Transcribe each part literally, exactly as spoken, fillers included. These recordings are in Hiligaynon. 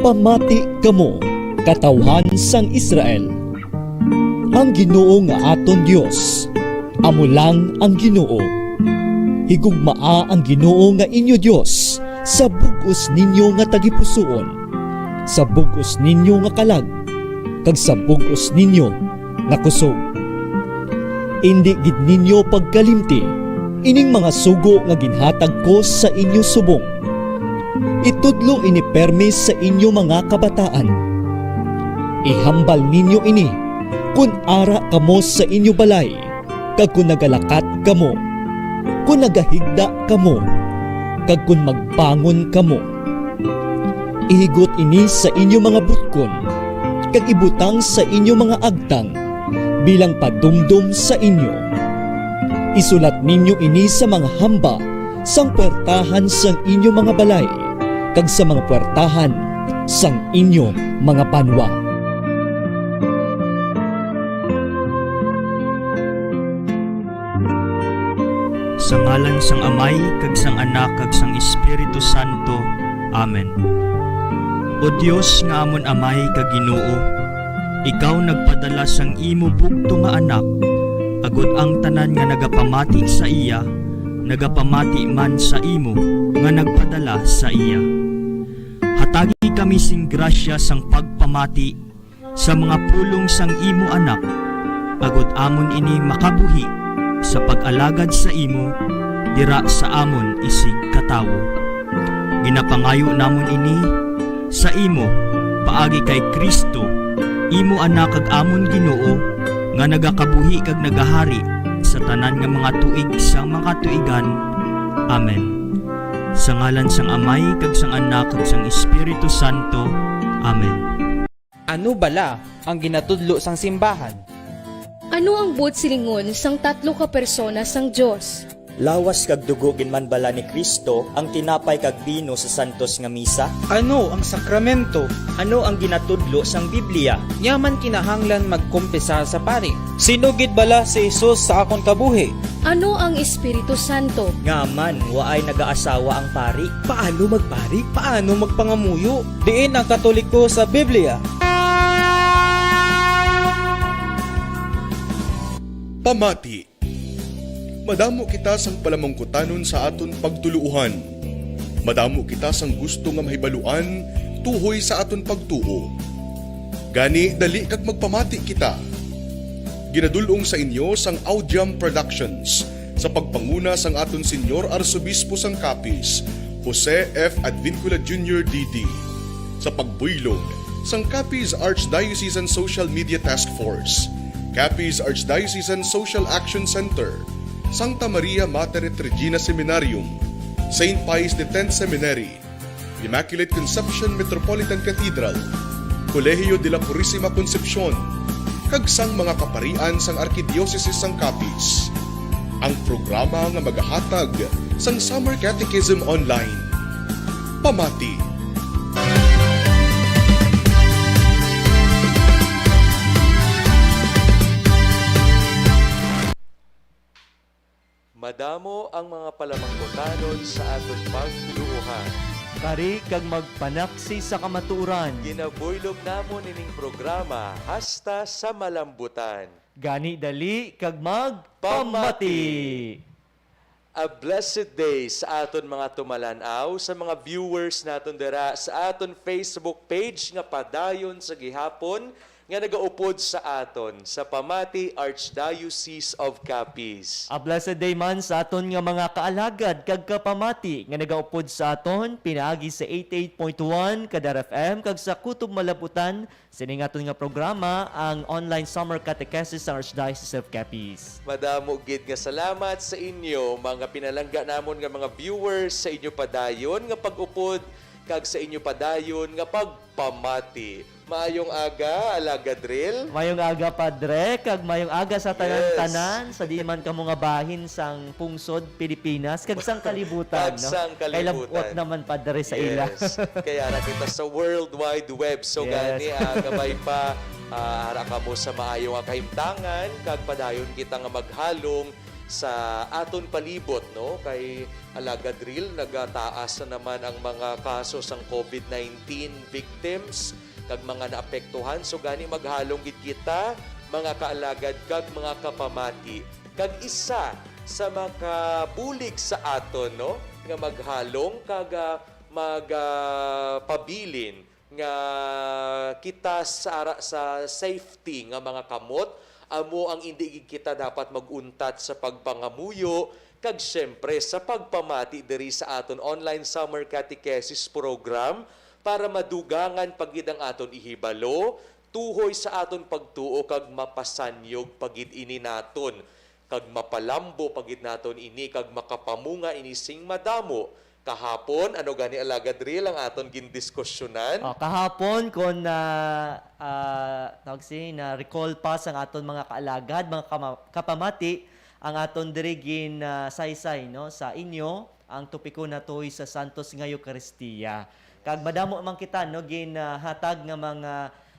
Pamati kamo, katawuhan sang Israel. Ang Ginoo nga aton Dios, amo lang ang Ginoo. Higugmaa ang Ginoo nga inyo Dios sa bug-os ninyo nga tagipusoon, sa bug-os ninyo nga kalag, kag sa bug-os ninyo nga kusog. Indi gid ninyo pagkalimti ining mga sugo nga ginhatag ko sa inyo subong. Itudlo ini permi sa inyo mga kabataan. Ihambal ninyo ini kon ara kamo sa inyo balay, kag kon nagalakat kamo, kon nagahigda kamo, kag kon magbangon kamo. Ihigot ini sa inyo mga butkon, kag ibutang sa inyo mga agtang bilang padumdom sa inyo. Isulat ninyo ini sa mga hamba sang puwertahan sang inyo mga balay, kag sa mga puwertahan sang inyo mga banwa. Sa ngalan sang Amay, kag sang Anak, kag sang Espiritu Santo. Amen. O Dios nga amon Amay kag Ginoo, ikaw nagpadala sang imo bugtong nga Anak, agod ang tanan nga nagapamati sa iya, nagapamati man sa imo nga nagpadala sa iya. Hatagi kami sing grasya sang pagpamati sa mga pulong sang imo Anak, agod amon ini makabuhi sa pag-alagad sa imo dira sa amon isig katawo. Ginapangayo namon ini sa imo paagi kay Cristo, imo Anak kag amon Ginoo, nga nagakabuhi kag nagahari sa tanan nga mga tuig sang mga tuigan. Amen. Sa ngalan sang Amay, kag sang Anak, kag sang Espiritu Santo. Amen. Ano bala ang ginatudlo sang simbahan? Ano ang buot silingon sang tatlo ka persona sang Dios? Lawas kag dugo gid man bala ni Cristo ang tinapay kag bino sa santos nga misa? Ano ang sakramento? Ano ang ginatudlo sang Biblia? Ngaa man kinahanglan magkumpesar sa pari? Sin-o gid bala si Jesus sa akon kabuhi? Ano ang Espiritu Santo? Ngaa man waay nagaasawa ang pari? Paano magpari? Paano magpangamuyo? Diin ang Katoliko sa Biblia? Pamati. Madamo kita sang palamangkutanon sa aton pagtuluohan. Madamo kita sang gusto nga mahibaluan tuhoy sa aton pagtuo. Gani, dali kag magpamati kita. Ginadul-ong sa inyo sang Audiam Productions, sa pagpanguna sang aton Señor Arsobispo sang Capiz, Jose F. Advincula Junior D D, sa pagbuylog sang Capiz Archdiocesan Social Media Task Force, Capiz Archdiocesan Social Action Center, Santa Maria Mater et Regina Seminarium, Saint Pius the Tenth Seminary, Immaculate Conception Metropolitan Cathedral, Colegio de la Purisima Concepcion, kag sang mga kaparian sang Arkidiosesis sang Capiz. Ang programa nga magahatag sang Summer Catechism Online. Pamati. Madamo ang mga palamangkutanon sa aton pagtuluohan. Kari kag magpanaksi sa kamatuoran. Ginabuylog namon ining programa hasta sa malambutan. Gani dali kag magpamati. Pamati. A blessed day sa aton mga tumalan-aw, sa mga viewers naton dira sa aton Facebook page nga padayon sa gihapon nga nagaupod sa aton sa Pamati, Archdiocese of Capiz. A blessed day man sa aton nga mga kaalagad kag kapamati nga nagaupod sa aton pinaagi sa eighty-eight point one Kadar F M kag sa Kutob Malabutan sining aton nga programa, ang online summer catechesis sa Archdiocese of Capiz. Madamo gid nga salamat sa inyo, mga pinalangga namon nga mga viewers, sa inyo padayon nga pag-upod kag sa inyo padayon nga pagpamati. Maayong aga, Alagad Ril. Mayong aga, Padre, kag mayong aga sa tanan-tanan, yes, sa diin man kamo nga bahin sang pungsod Pilipinas kag sang kalibutan, kag no? Sang kalibutan. Kay labot naman, Padre, sa ila. Yes. Kay ara kita sa World Wide Web. So, yes, gani, ah, gamay pa, ah, ara kamo sa maayo nga kahimtangan, kag padayon kita nga maghalong Sa aton palibot, no, kay Alagad Ril, nagataas na naman ang mga kaso sang covid nineteen victims kag mga naapektuhan. So gani, maghalong gid kita, mga kaalagad kag mga kapamati, kag isa sa makabulig sa aton, no, nga maghalong kag, ah, mag, ah, pabilin nga kita sa ara sa safety nga mga kamot, amo ang indi gid kita dapat mag-untat sa pagpangamuyo kag siyempre sa pagpamati diri sa aton online summer catechesis program, para madugangan pa gid ang aton ihibalo tuhoy sa aton pagtuo kag mapasanyog pa gid ini naton kag mapalambo pa gid naton ini kag makapamunga ini sing madamo. Kahapon, ano gani, Alagad Ril, ang aton gindiskusyonan? Oh, kahapon, kon na, ah, tawag si, na recall pa sang aton mga kaalagad, mga kama-, kapamati, ang aton diri gin, ah, saysay, no, sa inyo, ang topiko natuhoy sa Santos nga Eukaristia. Kag madamo man kita, no, gin, ah, hatag nga mga,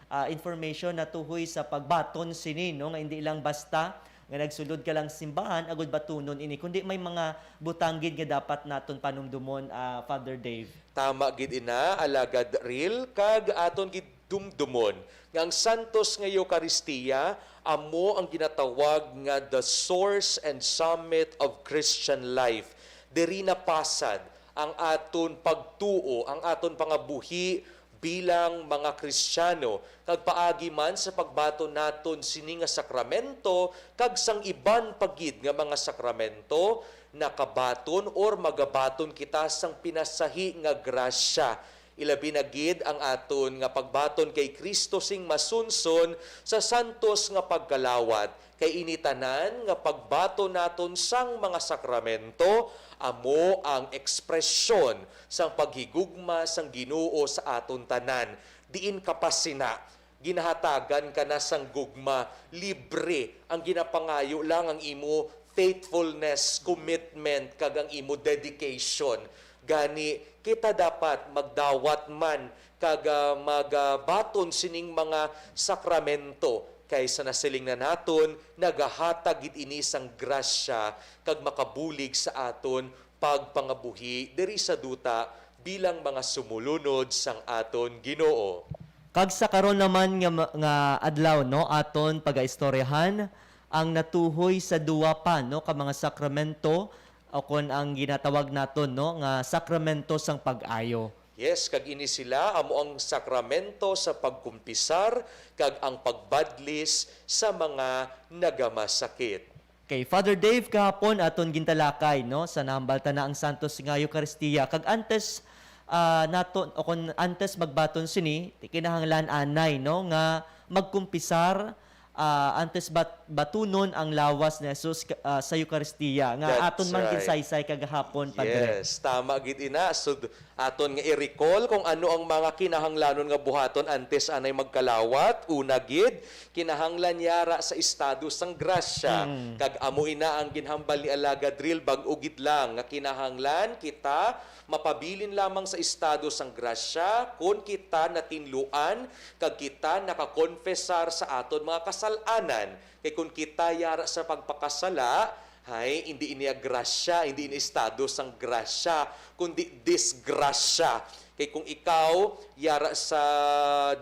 ah, information natuhoy sa pagbaton sini, no, nga hindi lang basta nga nagsulod ka lang simbahan agud batunon ini, kundi may mga butang gid nga dapat naton panumdumon, ah, Father Dave. Tama gid ina, Alagad Ril, kag aton gid dumdumon nga ang Santos nga Eukaristia amo ang ginatawag nga the source and summit of Christian life. Diri napasad ang aton pagtuo, ang aton pangabuhi bilang mga Kristiyano, kag paagi man sa pagbaton naton sini nga sakramento kag sang iban pa gid nga mga sakramento, nakabaton or magabaton kita sang pinasahi nga grasya, ilabi na gid ang aton nga pagbaton kay Cristo sing masunson sa santos nga pagkalawat. Kay ini tanan nga pagbaton naton sang mga sakramento amo ang ekspresyon sang paghigugma sang Ginoo sa aton tanan, diin kapasina ginahatagan ka na sang gugma, libre ang ginapangayo lang ang imo faithfulness, commitment, kag ang imo dedication. Gani, kita dapat magdawat man kag, ah, magabaton sining mga sakramento, kay sa nasiling na naton, nagahatag gid ini sang grasya kag makabulig sa aton pagpangabuhi diri sa duta bilang mga sumulunod sang aton Ginoo. Kag sa karon naman nga ma-, nga adlaw, no, aton pagaistoryahan ang natuhoy sa duwa pa, no, ka mga sakramento, o kon ang ginatawag naton, no, nga sakramento sang pag-ayo. Yes, kag ini sila amo ang sakramento sa pagkumpisar kag ang pagbadlis sa mga nagamasakit. Kay Father Dave, kahapon aton gintalakay, no, sa nahambal ta na ang Santos nga Eukaristia. Kag antes, ah, naton, o kon antes magbaton sini, ti kinahanglan anay, no, nga magkumpisar, ah, antes bat-, batunon ang lawas ni Jesus ka-, ah, sa Eukaristia, nga That's aton man right. ginsaysay kagahapon, Padre. Yes, tama gid ina. So, d-, aton nga i-recall kung ano ang mga kinahanglanon nga buhaton antes anay magkalawat. Una gid, kinahanglan yara sa estado sang grasya. Mm. Kag amo ina ang ginhambal ni Alagad Ril bag-o gid lang nga kinahanglan kita mapabilin lamang sa estado sang grasya kon kita natinluan kag kita nakakonfesar sa aton mga kasal-anan. Kay kon kita yara sa pagpakasala, hay, indi ini grasya, indi ini estado sang grasya, kundi disgrasya. Kay kung ikaw yara sa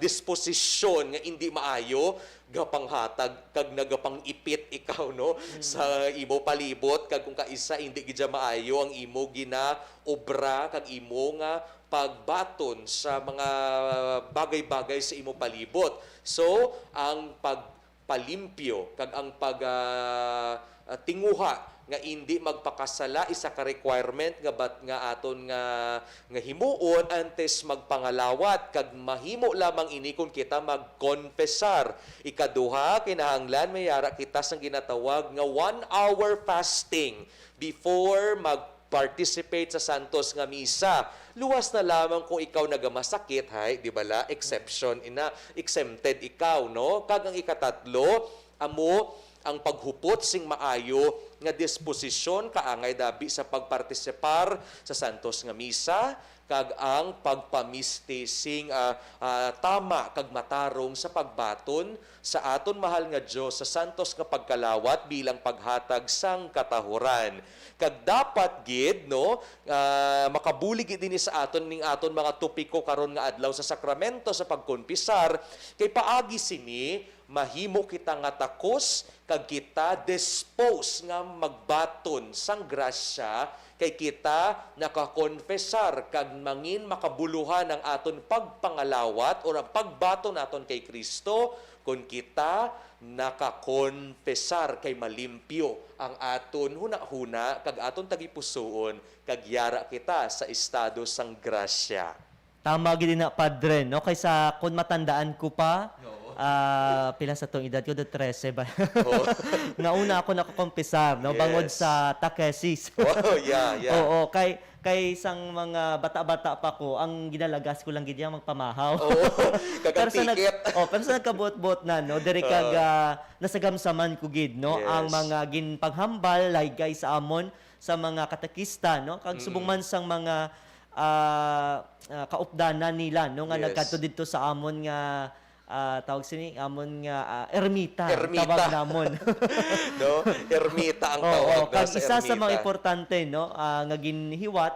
disposisyon nga indi maayo, gapanghatag kag nagapang-ipit ikaw, no, Mm. sa imo palibot, kag kung kaisa indi gid siya maayo ang imo ginaobra kag imo nga pagbaton sa mga bagay-bagay sa imo palibot. So, ang pag palimpyo kag ang pag, ah, ah, tinguha nga indi magpakasala isa ka requirement nga bat-, nga aton nga, nga himuon antes magpangalawat, kag mahimo lamang ini kon kita magkonfesar. Ikaduha, kinahanglan may yara kita sang ginatawag nga one hour fasting before mag participate sa santos nga misa. Luwas na lamang kung ikaw nagamasakit, hay, di bala? Exception ina, exempted ikaw, no? Kag ang ikatatlo, amo ang paghupot sing maayo nga disposisyon kaangay dabi sa pagpartisipar sa santos nga misa, kag ang pagpamisti sing, ah, ah, tama kag matarong sa pagbaton sa aton mahal nga Dios sa santos nga pagkalawat bilang paghatag sang katahuran. Kag dapat gid, no, ah, makabulig gid ini sa aton ning aton mga topiko karon nga adlaw sa sakramento sa pagkonpisar, kay paagi sini mahimo kita nga takos kag kita dispose nga magbaton sang grasya, kay kita nakakonfesar kag mangin makabuluhan ang aton pagpangalawat or ang pagbaton naton kay Cristo kon kita nakakonfesar kay malimpyo ang aton hunahuna kag aton tagipusoon, kag yara kita sa estado sang grasya. Tama gid na, Padre, no? Kaysa kung matandaan ko pa, Oo. ah, pila sa tong edad ko, do trese ba? Oo. Nga una ako nakakumpisar, no? Bangod Yes. sa takesis. Oh, yeah, yeah. Oo, kay, kay sang mga bata-bata pa ko, ang ginalagas ko lang gid yung magpamahaw. Oo. Kag ang Pero sa nag-, ticket. oh, pero sa nagkabuot-buot na, no? Diri kag, Oo. ah, nasagamsaman ko gid, no? Yes. Ang mga ginpaghambal, like, guys, sa amon, sa mga katekista, no? Kag subong Mm. man sang mga, ah, ah, kaupdanan nila, no? Nga Yes. nagkadto didto sa amon nga, ah, tawag sini, amon nga, ah, ermita, ang Ermita. tawag namon. No? Ermita ang Oo, tawag na kag sa isa sa mga ermita. importante, no? Ah, nga ginhiwat,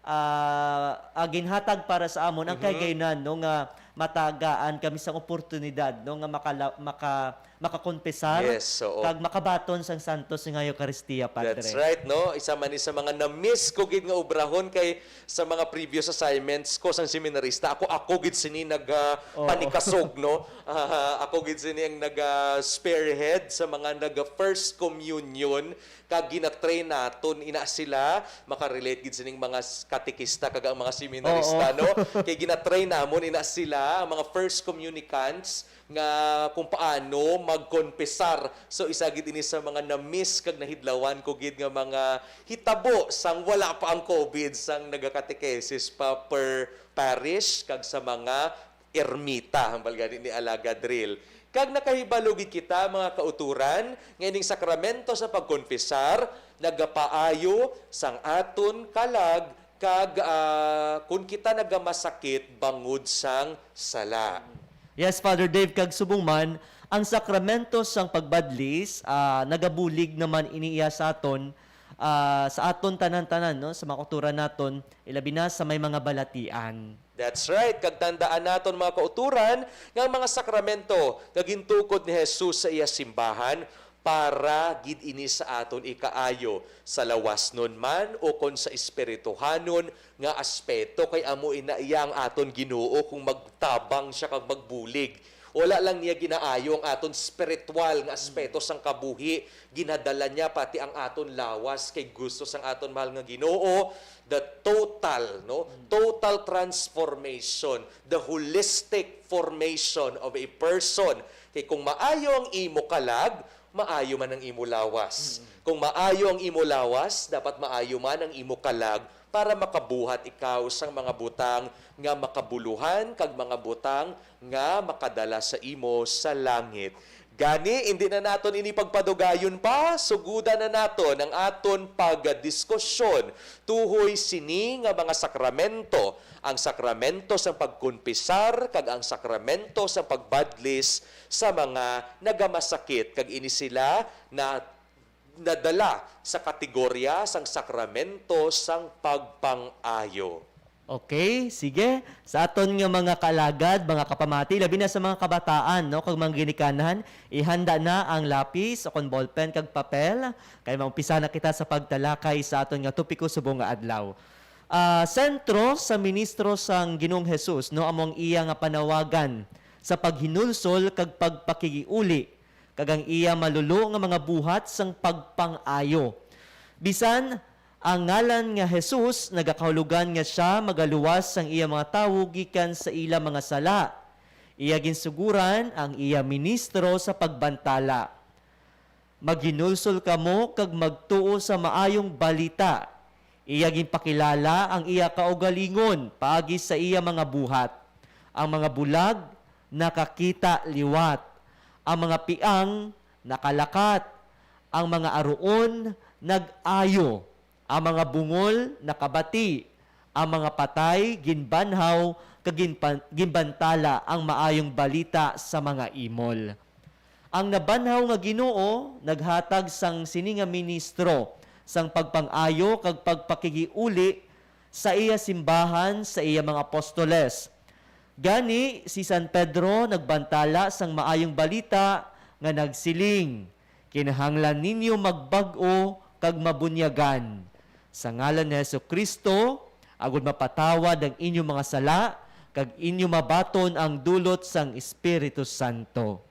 ah, ah, ginhatag para sa amon ang Mhm. kahigayonan, no? Nga matagaan kami sang oportunidad, no? Nga makala-, maka-, makakonfesar Yes, oo. kag makabaton sang santos nga Eukaristia, Padre. That's right, no? Isa man ni sa mga na-miss ko gid nga obrahon kay sa mga previous assignments ko sang seminarista, ako, ako gid sini nag, ah, Oo. panikasog, no? Ah, ako gid sini ang nag, ah, spearhead sa mga nag First Communion, kag gina-train naton ina sila, makarelate gid sining mga s-, katekista kag ang mga seminarista, Oo. no? Kay gina-train namon ina sila, ang mga first communicants, nga kung paano magkonpesar. So, isa gid ini sa mga na-miss kag nahidlawan ko gid nga mga hitabo sang wala pa ang COVID, sang nagakatekesis pa per parish kag sa mga ermita, hambal gani ni Alagad Ril. Kag nakahibalo gid kita, mga kauturan, nga ining sakramento sa pagkonfesar nagapaayo sang aton kalag kag, ah, kun kita nagamasakit bangod sang sala. Yes, Father Dave, kag subong man, ang sakramento sang pagbadlis, ah, nagabulig naman ini iya sa aton, ah, sa aton tanan-tanan, no, sa mga kauturan naton, ilabi na sa may mga balatian. That's right. Kag tandaan naton, mga kauturan, nga ang mga sakramento nga gintukod ni Jesus sa iya simbahan para gid ini sa aton ikaayo, sa lawasnon man ukon sa espirituhanon nga aspeto, kay amo ina iya ang aton Ginoo kung magtabang siya kag magbulig. Wala lang niya ginaayo ang aton spiritual nga aspeto sang kabuhi, ginadala niya pati ang aton lawas, kay gusto sang aton mahal nga Ginoo the total, no? Mm. Total transformation, the holistic formation of a person. Kay kung maayo ang imo kalag, maayo man ang imo lawas. Mm. Kung maayo ang imo lawas, dapat maayo man ang imo kalag para makabuhat ikaw sang mga butang nga makabuluhan kag mga butang nga makadala sa imo sa langit. Gani, indi na naton ini pagpadugayon pa, sugudan na naton ang aton pagdiskusyon tuhoy sini nga mga sakramento, ang sakramento sang pagkonpisar kag ang sakramento sang pagbadlis sa mga nagamasakit, kag ini sila na nadala sa kategorya sang sakramento sang pagpang-ayo. Okay, sige. Sa aton nga mga kaalagad, mga kapamati, labi na sa mga kabataan, no, kag mga ginikanan, ihanda na ang lapis o kon ballpen kag papel, kay maumpisa na kita sa pagtalakay sa aton nga topiko subong nga adlaw. Ah, sentro sa ministro sang Ginoong Jesus, no, amo ang iya nga panawagan sa paghinulsol kag pagpakigiuli kag ang iya malulo nga mga buhat sang pagpang-ayo. Bisan ang ngalan nga Jesus nagakahulogan nga sia magaluwas sang iya mga tawo gikan sa ila mga sala, iya ginsuguran ang iya ministro sa pagbantala. Maghinulsol kamo kag magtuo sa maayong balita. Iya ginpakilala ang iya kaugalingon paagi sa iya mga buhat. Ang mga bulag nakakita liwat. Ang mga piang nakalakat. Ang mga aruon nag-ayo. Ang mga bungol nakabati. Ang mga patay ginbanhaw kag ginpan-, ginbantala ang maayong balita sa mga imol. Ang nabanhaw nga Ginoo naghatag sang sini nga ministro sang pagpang-ayo kag pagpakigiuli sa iya simbahan sa iya mga apostoles. Gani, si San Pedro nagbantala sang maayong balita nga nagsiling, "Kinahanglan ninyo magbag-o kag mabunyagan sa ngalan ni Jesu-Cristo, agud mapatawad ang inyo mga sala kag inyo mabaton ang dulot sang Espiritu Santo."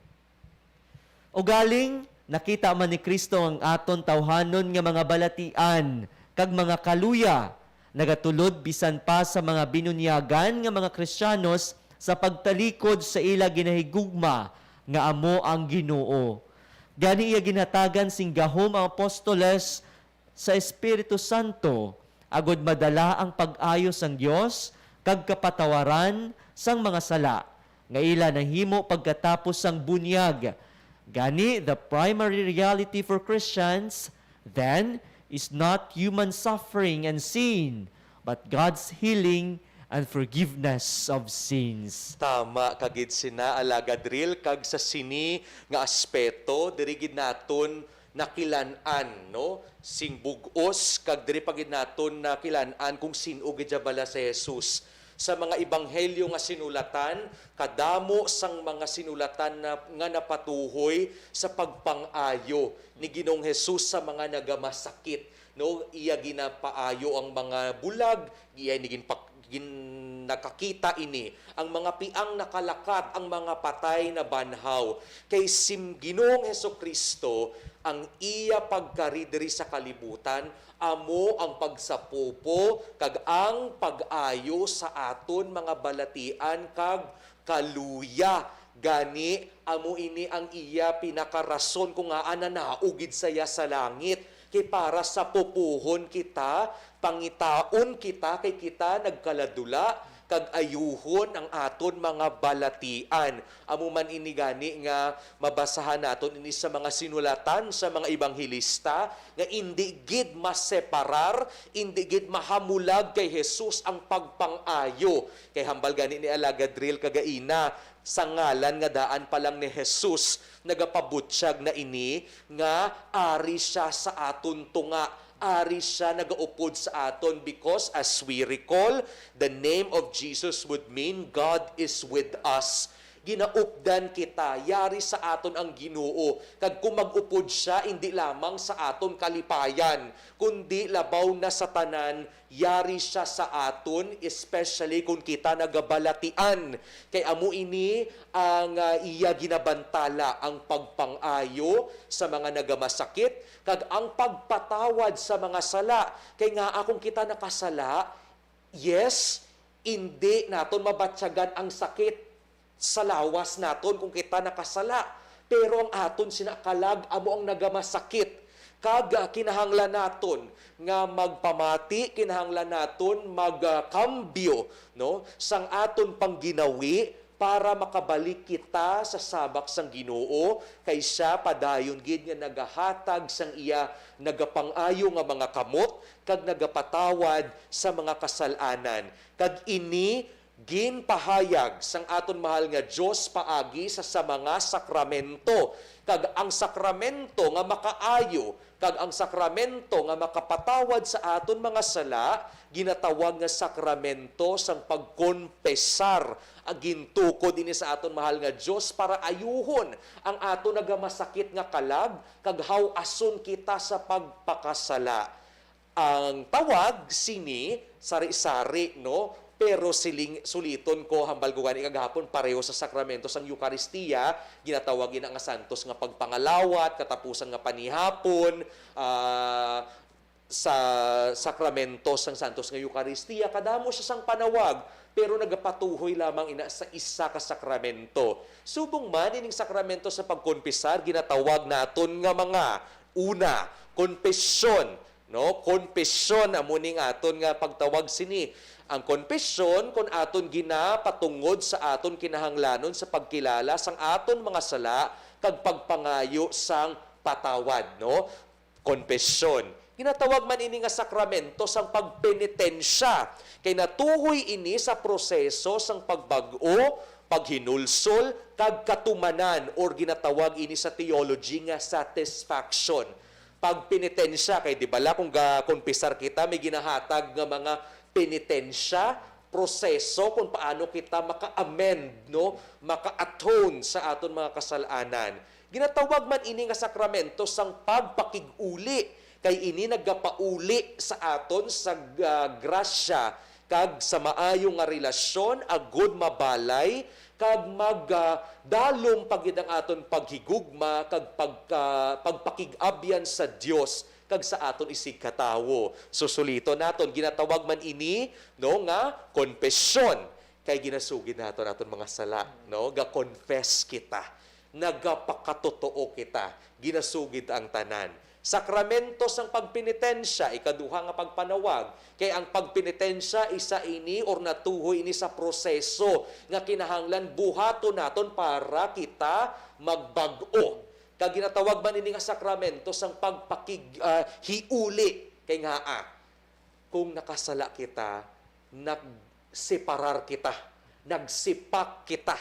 Ugaling, nakita man ni Cristo ang aton tawhanon nga mga balatian kag mga kaluya, nagatulod bisan pa sa mga binunyagan nga mga Kristiyanos sa pagtalikod sa ila ginahigugma nga amo ang Ginoo. Gani iya ginhatagan sing gahom ang apostoles sa Espiritu Santo, agud madala ang pag-ayo sang Dios kag kapatawaran sang mga sala nga ila nahimo pagkatapos sang bunyag. Gani, the primary reality for Christians, then, is not human suffering and sin, but God's healing and forgiveness of sins. Tama ka gid sina, Alagad Ril, kag sa sini nga aspeto, diri gid naton nakilan-an, no, sing bug-os, kag diri pa gid naton nakilan-an kung sin-o gid siya bala si Jesus. Sa mga ebanghelyo nga sinulatan, kadamo sang mga sinulatan na, nga napatuhoy sa pagpang-ayo ni Ginoong Jesus sa mga nagamasakit, no? Iya ginapaayo ang mga bulag, iya ini ginpak-, gin-, nakakita ini, ang mga piang nakalakat, ang mga patay nabanhaw. Kay si Ginoong Jesu-Cristo, ang iya pagkari diri sa kalibutan, amo ang pagsapupo kag ang pag-ayo sa aton mga balatian kag kaluya. Gani, amo ini ang iya pinakarason kung ngaa nanao gid saya sa langit. Kay para sapupuhon kita, pangitaon kita, kay kita nagkaladula, kag ayuhon ang aton mga balatian. Amo man ini gani nga mabasahan naton ini sa mga sinulatan sa mga ebanghelista, nga indi gid maseparar, indi gid mahamulag kay Jesus ang pagpang-ayo. Kay hambal gani ni Alagad Ril kagaina, sa ngalan nga daan pa lang ni Jesus, nagapabutyag na ini nga ari siya sa aton tunga, ari siya nagaupod sa aton, because, as we recall, the name of Jesus would mean God is with us. Ginaupdan kita, yari sa aton ang Ginoo, kag kung mag-upod siya, indi lamang sa aton kalipayan, kundi labaw na sa tanan, yari siya sa aton, especially kung kita nagabalatian. Kay amo ini ang, ah, iya ginabantala, ang pagpang-ayo sa mga nagamasakit, kag ang pagpatawad sa mga sala. Kay ngaa kung kita nakasala, yes, indi naton mabatyagan ang sakit sa lawas naton kung kita nakasala. Pero ang aton sina kalag amo ang nagamasakit. Kag, ah, kinahanglan naton nga magpamati, kinahanglan naton magkambyo, no, sang aton pangginawi para makabalik kita sa sabak sang Ginoo, kay sia padayon gid nga nagahatag sang iya nagapang-ayo nga mga kamot kag nagapatawad sa mga kasal-anan. Kag ini ginpahayag sang aton mahal nga Dios paagi sa, sa mga sakramento. Kag ang sakramento nga makaayo kag ang sakramento nga makapatawad sa aton mga sala ginatawag nga sakramento sang pagkonpesar. Ang gintukod ini sa aton mahal nga Dios para ayuhon ang aton nagamasakit nga kalag kag haw-ason kita sa pagpakasala. Ang tawag sini sari-sari, no? Pero siling, suliton ko, hambal ko gani kagahapon, pareho sa sakramento sang Eukaristia, ginatawag ina nga santos nga pagpangalawat, katapusan nga panihapon, ah, sa sakramento sang santos nga Eukaristia, kadamo siya sang panawag, pero nagapatuhoy lamang ina sa isa ka sakramento. Subong man ining sakramento sa pagkonpisar, ginatawag naton nga mga, una, konpesyon, no? Konpesyon amo ning aton nga pagtawag sini. Ang konpesyon, kun aton ginapatungod sa aton kinahanglanon sa pagkilala sang aton mga sala kag pagpangayo sang patawad, no? Konpesyon. Ginatawag man ini nga sakramento sang pagpenitensya, kay natuhoy ini sa proseso sang pagbag-o, paghinulsol, kag katumanan, or ginatawag ini sa theology nga satisfaction. Pagpenitensya, kay di bala kung gakonpisar kita, may ginahatag nga mga penitensya, proseso kung paano kita maka-amend, no? Maka-atone sa aton mga kasalanan. Ginatawag man ini nga sakramento sang pagpakig-uli, kay ini nagapauli sa aton sa, ah, grasya kag sa maayo nga relasyon, agud mabalay kag mag, ah, dalom pa gid ang aton paghigugma kag pagka-, pagpakig-abyan sa Dios kag sa aton isigkatawo. Susuliton naton, ginatawag man ini, no, nga konpesyon, kay ginasugid naton aton mga sala, no? Ga-confess kita, nagapakatotoo kita, ginasugid ang tanan. Sakramento sang pagpenitensya, ikaduha nga pagpanawag, kay ang pagpenitensya isa ini or natuhoy ini sa proseso nga kinahanglan buhaton naton para magbag-o. Kag ginatawag man ini nga sakramento sang pagpakig-, ah, hiuli. Kay ngaa, kung nakasala kita, nagseparar kita, nagsipak kita,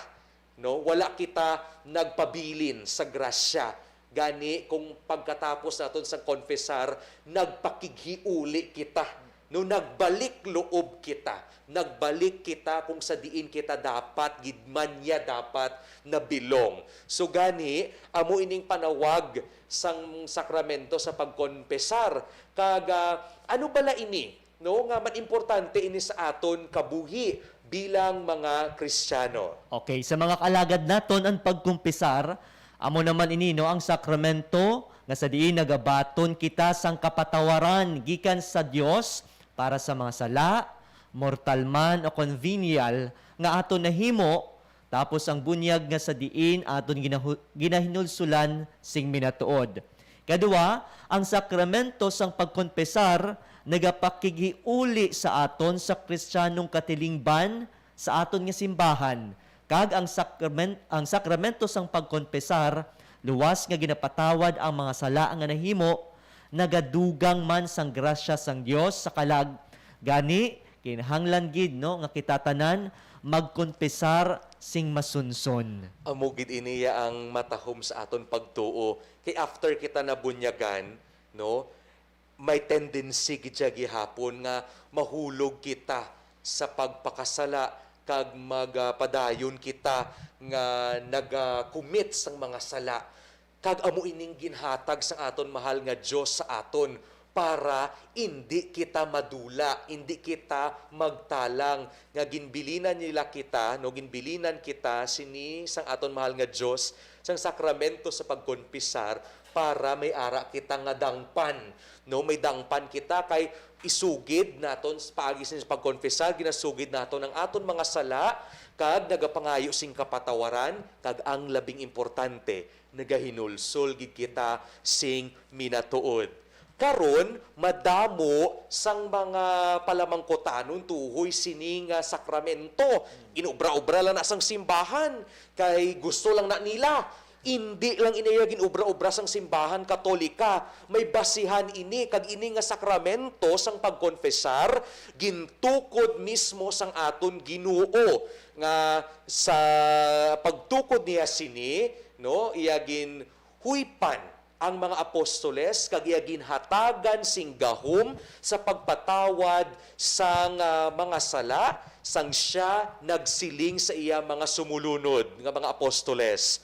no? Wala kita nagpabilin sa grasya. Gani, kung pagkatapos naton sang konfesar, nagpakighiuli kita, no? Nagbalik loob kita, nagbalik kita kung sa diin kita dapat gid man niya dapat nabilong. So gani, amo ining panawag sang sakramento sa pagkonpesar. Kag, ah, ano bala ini, no, nga man importante ini sa aton kabuhi bilang mga Kristiyano? Okay, sa mga kaalagad naton, ang pagkumpisar amo naman ini, no, ang sakramento nga sa diin nagabaton kita sang kapatawaran gikan sa Dios para sa mga sala, mortal man o kon venial, nga aton nahimo, tapos ang bunyag nga sa diin aton ginahu-, ginahinulsulan sing minatuod. Kadua, ang sakramento sang pagkonpesar nagapakighiuli sa aton sa Kristiyanong katilingban sa aton nga simbahan, kag ang sakramen-, ang sakramento sang pagkonpesar luwas nga ginapatawad ang mga sala nga nahimo, nagadugang man sang grasya sang Dios sa kalag. Gani, kinahanglan gid, no, nga kita tanan magkonpesar sing masunson. Amo gid ini ya ang matahom sa aton pagtuo. Kay after kita nabunyagan, no, may tendency gid siya gihapon nga mahulog kita sa pagpakasala kag magapadayon kita nga naga-commit sang mga sala. Kag amo ining ginhatag sang aton mahal nga Dios sa aton para indi kita madula, indi kita magtalang, nga ginbilinan nila kita, no, ginbilinan kita sini sang aton mahal nga Dios sang sakramento sa pagkonpisar para may ara kita nga dangpan, no, may dangpan kita kay isugid naton s-, paagi sini sa pagkonfesar, ginasugid naton ang aton mga sala kag nagapangayo sing kapatawaran, kag ang labing importante, nagahinulsol gid kita sing minatuod. Karon, madamo sang mga palamangkutanon tuhoy sini nga sakramento. Ginobra-obra lang na sang simbahan, kay gusto lang na nila. Indi lang ini iya ginobra-obra sang simbahan Katolika. May basihan ini, kag ini nga sakramento sang pagkonfesar gintukod mismo sang aton Ginoo, nga sa pagtukod niya sini, no, iya ginhuypan ang mga apostoles kag iya ginhatagan sing gahom sa pagpatawad sang, ah, mga sala, sang sia nagsiling sa iya mga sumulunod nga mga apostoles,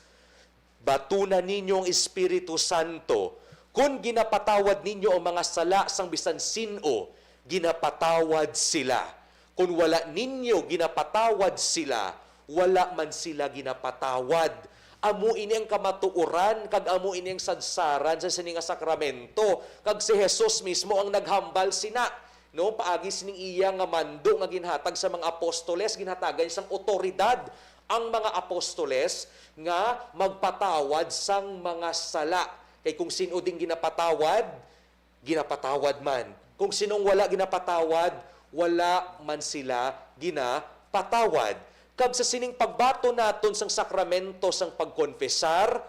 "Batuna ninyo ang Espiritu Santo. Kon ginapatawad ninyo ang mga sala sang bisan sin-o, ginapatawad sila. Kon wala ninyo ginapatawad sila, wala man sila ginapatawad." Amo ini ang kamatuoran, kag amo ini ang sadsaran sa sini nga sakramento. Kag si Jesus mismo ang naghambal sina, no, paagi sining iya nga mando nga ginhatag sa mga apostoles, ginhatagan sang awtoridad ang mga apostoles nga magpatawad sang mga sala. Kay kung sin-o ding ginapatawad, ginapatawad man. Kung sinong wala ginapatawad, wala man sila ginapatawad. Kag sa sining pagbaton naton sang sakramento sang pagkonfesar,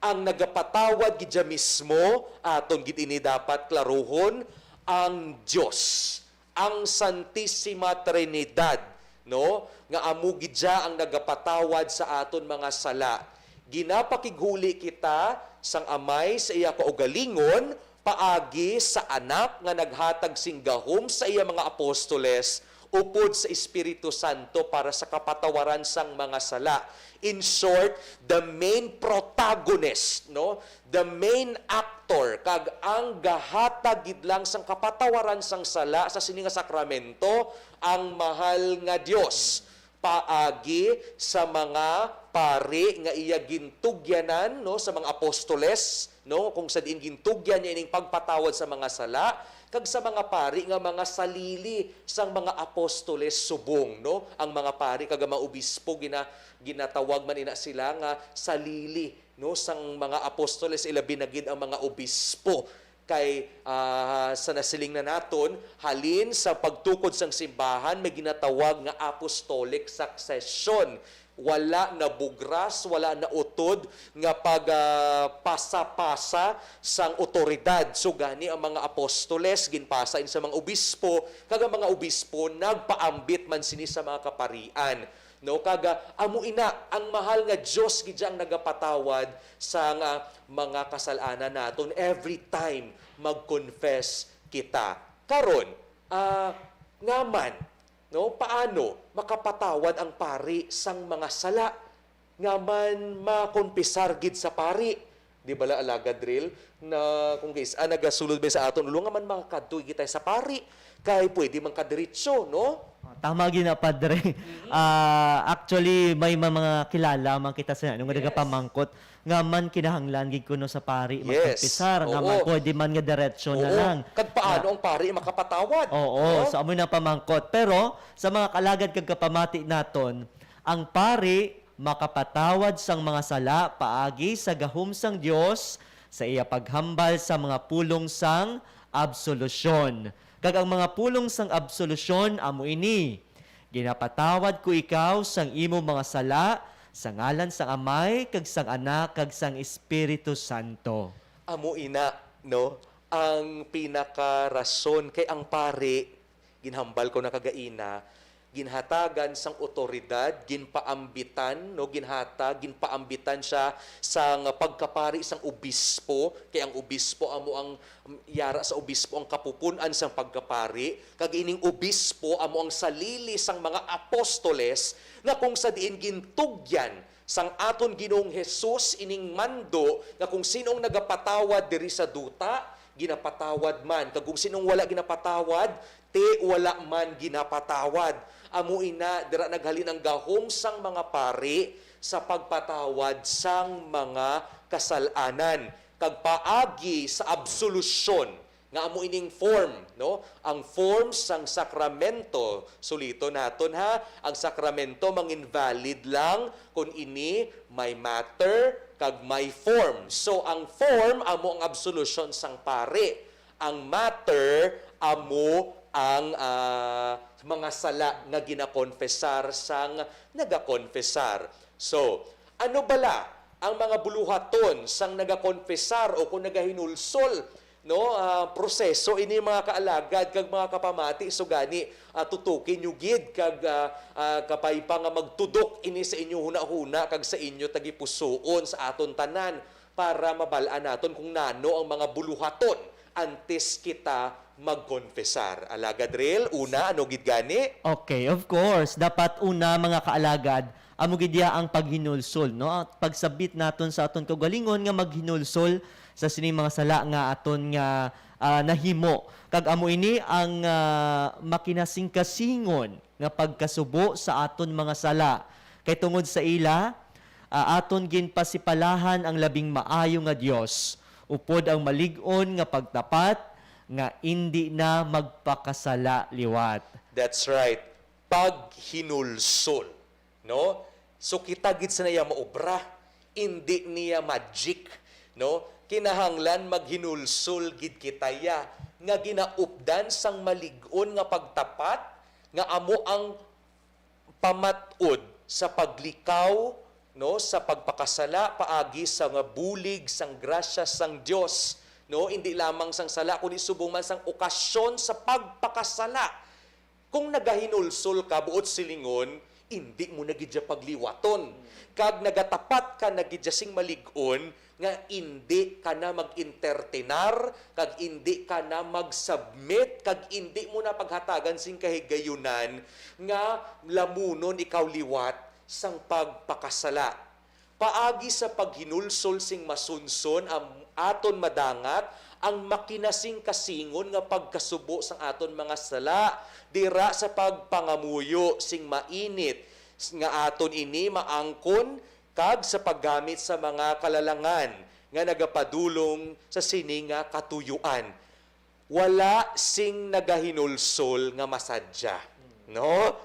Ang nagapatawad gid siya mismo, aton gid ini dapat klaruhon, ang Dios, ang Santisima Trinidad, no? Nga amo gid siya ang nagapatawad sa aton mga sala. Ginapakighuli kita sang Amay sa iya kaugalingon, paagi sa Anak nga naghatag sing gahom sa iya mga apostoles, upod sa Espiritu Santo para sa kapatawaran sang mga sala. In short, the main protagonist, no? The main actor, kag ang gahatag gid lang sang kapatawaran sang sala sa sini nga sakramento, ang mahal nga Dios, paagi sa mga pari nga iya gintugyanan, no, sa mga apostoles, no, kung sa diin gintugyan niya ining pagpatawad sa mga sala, kag sa mga pari nga mga salili sang mga apostoles subong, no, ang mga pari kag ang mga obispo gina-, ginatawag man ina sila nga salili, no, sang mga apostoles, ilabi na gid ang mga obispo. Kay, ah, sa nasiling na naton, halin sa pagtukod sang simbahan, may ginatawag nga apostolic succession. Wala na bugras, wala na utod nga pag, ah, pasa-pasa sang otoridad. So, gani ang mga apostoles ginpasa ini sa mga obispo, kag ang mga obispo nagpaambit man sini sa mga kaparian. No, kag, ah, amo ina, ang mahal nga Dios gid ang nagapatawad sa nga mga kasalanan naton every time mag-confess kita. Karon, ah, nga man, no, paano makapatawad ang pari sang mga sala nga man makonpisar gid sa pari? Di bala, Alagad Ril, na kung guys, ah, nagasulod ba sa aton ulo nga man makadto gid tayo sa pari? Kay pwede man kadiretso, no? Oh, tama gyud na, Padre. Ah, actually, may ma-, mga kilala man kita sa ano nga Yes. nagapamangkot nga man kinahanglan gid kuno sa pari Yes. magkumpisar, nga Oo. man pwede man nga diretso na Oo. lang. Kag paano Nga ang pari makapatawad? Oo, No? so amoy na pamangkot. Pero sa mga kaalagad kag kapamati naton, ang pari makapatawad sang mga sala paagi sa gahom sang Dios sa iya paghambal sa mga pulong sang absolusyon. Kag ang mga pulong sang absolusyon amo ini: Ginapatawad ko ikaw sang imo mga sala, sa ngalan sang Amay, kag sang Anak, kag sang Espiritu Santo. Amo ina, no, ang pinakarason kay ang pari, ginhambal ko na kagaina, ginhatagan sang otoridad, ginpaambitan, no, ginhatag, ginpaambitan siya sang pagkapari sang obispo, kay ang obispo amo ang, yara sa obispo ang kapupun-an sang pagkapari, kag ining obispo amo ang salili sang mga apostoles, nga kung sa diin gintugyan sang aton Ginoong Jesus ining mando nga kung sin-ong nagapatawad diri sa duta, ginapatawad man, kag kung sin-ong wala ginapatawad, ti wala man ginapatawad. Amo ina, dira naghalin ang gahom sang mga pari sa pagpatawad sang mga kasal-anan, kag paagi sa absolusyon, nga amo ining form, no? Ang form sang sakramento, suliton naton, ha, ang sakramento mangin valid lang kon ini may matter kag may form. So, ang form amo ang absolusyon sang pari. Ang matter amo ang, ah, mga sala nga ginakonfesar sang nagakonfesar. So, ano bala ang mga buluhaton sang nagakonfesar o kung nagahinulsol, no? Ah, proseso ini, mga kaalagad kag mga kapamati. So gani, ah, tutuki nyo gid kag, ah, ah, kabay pa nga magtudok ini sa inyo hunahuna kag sa inyo tagipusoon, sa aton tanan, para mabal-an naton kung nano ang mga buluhaton antes kita magkonfesar. Alagad Ril, una, ano gid gani? Okay, of course. Dapat una, mga kaalagad, amo gid iya ang paghinulsol, no? Pagsabit naton sa aton kaugalingon nga maghinulsol sa sining mga sala nga aton nga, ah, nahimo. Kag amo ini ang, ah, makinasingkasingon nga pagkasubo sa aton mga sala. Kay tungod sa ila, ah, aton ginpasipalahan ang labing maayo nga Dios, upod ang malig-on nga pagtapat nga indi na magpakasala liwat. That's right. Paghinulsol, no? So, kita gid sa iya maobra, indi niya magic, no? Kinahanglan maghinulsol gid kita ya nga ginaupdan sang malig-on nga pagtapat nga amo ang pamat-od sa paglikaw no, sa pagpakasala paagi sa nga bulig sang grasya sang Dios, no, indi lamang sang sala kundi subong man sang okasyon sa pagpakasala. Kung nagahinulsol ka, buot silingon, indi mo na gid siya pagliwaton. Kag nagatapat ka na gid siya sing malig-on nga indi ka na mag-entertainar, kag indi ka na mag-submit, kag indi mo na paghatagan sing kahigayunan nga lamunon ikaw liwat sang pagpakasala. Paagi sa paghinulsol sing masunson, ang aton madangat ang makina sing kasingon nga pagkasubo sang aton mga sala dira sa pagpangamuyo sing mainit nga aton ini maangkon kag sa paggamit sa mga kalalangan nga nagapadulong sa sini nga katuyuan. Wala sing nagahinulsol nga masadya, no?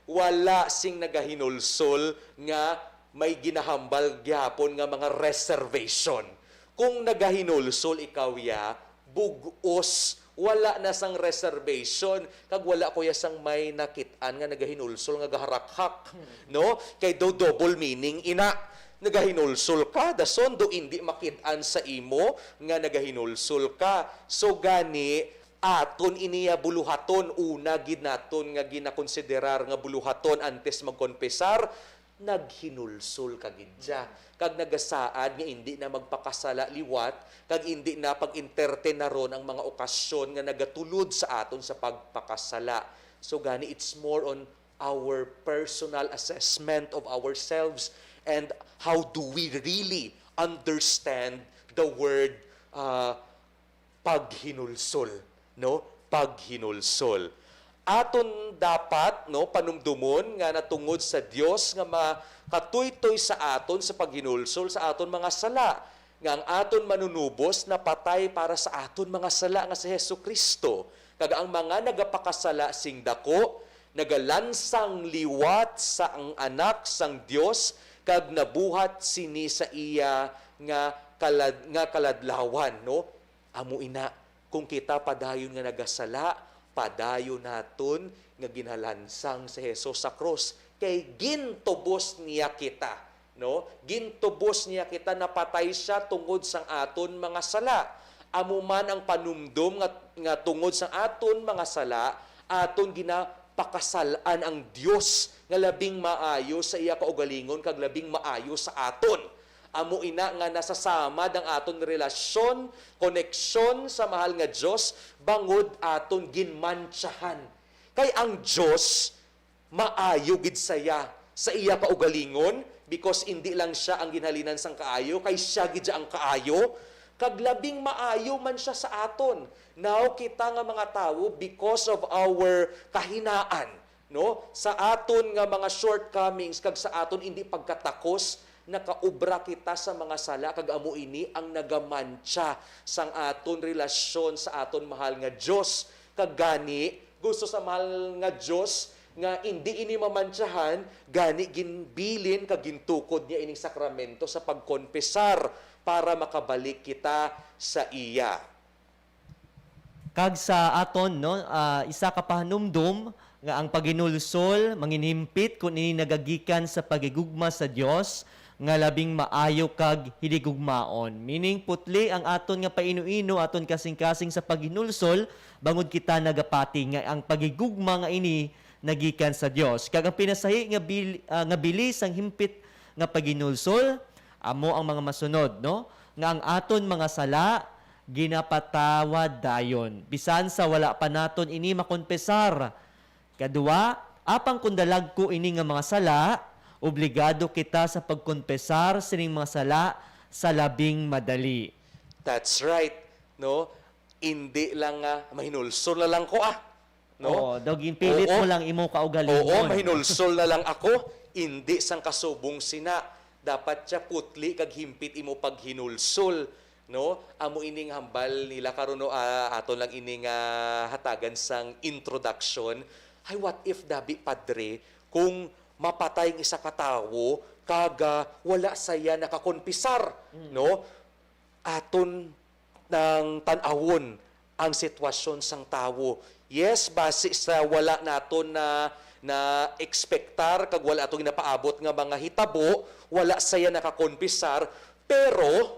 Wala sing nagahinulsol nga may ginahambal gihapon nga mga reservation. Kung nagahinulsol ikaw ya, bug-os, wala na sang reservation, kag wala ko ya sang may nakit-an nga nagahinulsol nga gaharakhak, no? Kay daw double meaning ina. Nagahinulsol ka, dason daw indi makit-an sa imo nga nagahinulsol ka. So gani, aton iniya buluhaton, una gid naton nga ginakonsiderar nga buluhaton antes magkonpesar, naghinulsol ka gid siya. Kag nagasaad nga indi na magpakasala liwat, kag indi na pag-entertainar-on ang mga okasyon nga nagatulod sa aton sa pagpakasala. So gani, it's more on our personal assessment of ourselves and how do we really understand the word uh, paghinulsol, no? Paghinulsol. Aton dapat, no, panumdumon nga natungod sa Dios nga makatuytoy sa aton sa paghinulsol sa aton mga sala, nga ang aton Manunubos napatay para sa aton mga sala nga si Jesu-Cristo, kag ang mga nagapakasala sing daku nagalansang liwat sa ang Anak sang Dios, kag nabuhat sini sa iya nga kalad-, nga kaladlawan, no? Amo ina, kung kita padayon nga nagasala, padayon naton nga ginalansang si Jesus sa krus, kay gintubos niya kita, no? Gintubos niya kita, napatay siya tungod sang aton mga sala. Amo man ang panumdom nga, nga tungod sang aton mga sala, aton ginapakasal-an ang Dios nga labing maayo sa iya kaugalingon kag labing maayo sa aton. Amo ina nga nasasamad ang aton relasyon, koneksyon sa mahal nga Dios, bangod aton ginmantsahan. Kay ang Dios, maayo gid saya sa iya kaugalingon, because indi lang siya ang ginhalinan sang kaayo, kay siya gid ang kaayo, kag labing maayo man siya sa aton. Now, kita nga mga tawo, because of our kahinaan, no, sa aton nga mga shortcomings kag sa aton indi pagkatakos, nakaobra kita sa mga sala, kag amo ini ang nagamantsa sang aton relasyon sa aton mahal nga Dios. Kag gani, gusto sa mahal nga Dios nga indi ini mamantsahan, gani ginbilin kag gintukod niya ining sakramento sa pagkonpesar para makabalik kita sa iya. Kag sa aton, no, ah, isa ka pahanumdom nga ang paghinulsol manginhimpit kon ini nagagikan sa paghigugma sa Dios nga labing maayo kag hinigugmaon. Meaning, putli ang aton nga paino-ino, aton kasing-kasing sa paghinulsol, bangod kita nagapati nga ang paghigugma nga ini nagikan sa Dios. Kag ang pinasahi nga bil-, ah, nga bili sang himpit nga paghinulsol, amo ang mga masunod, no? Nga ang aton mga sala ginapatawad dayon, bisan sa wala pa naton ini makonpesar. Kadua, apang kon dalagku ini nga mga sala, obligado kita sa pagkonpesar sining mga sala sa labing madali. That's right, no? Indi lang nga mahinulsol na lang ko, ah. No? Oo, daw ginpilit Oo. mo lang imo kaugalingon. Oo, mahinulsol na lang ako, indi sang kasubong sina. Dapat siya putli kag himpit imo paghinulsol, no? Amo ining hambal nila karon, no, ah, aton lang ini nga hatagan sang introduction. Ay, what if, dabi, Padre, kung mapatay ang isa ka tawo kag, ah, wala saya nakakonpisar, Mm. no? Aton nang tan-awon ang sitwasyon sang tawo. Yes, basi sa wala naton na na-ekspektar kag wala ato ginapaabot nga mga hitabo, wala saya nakakonpisar, pero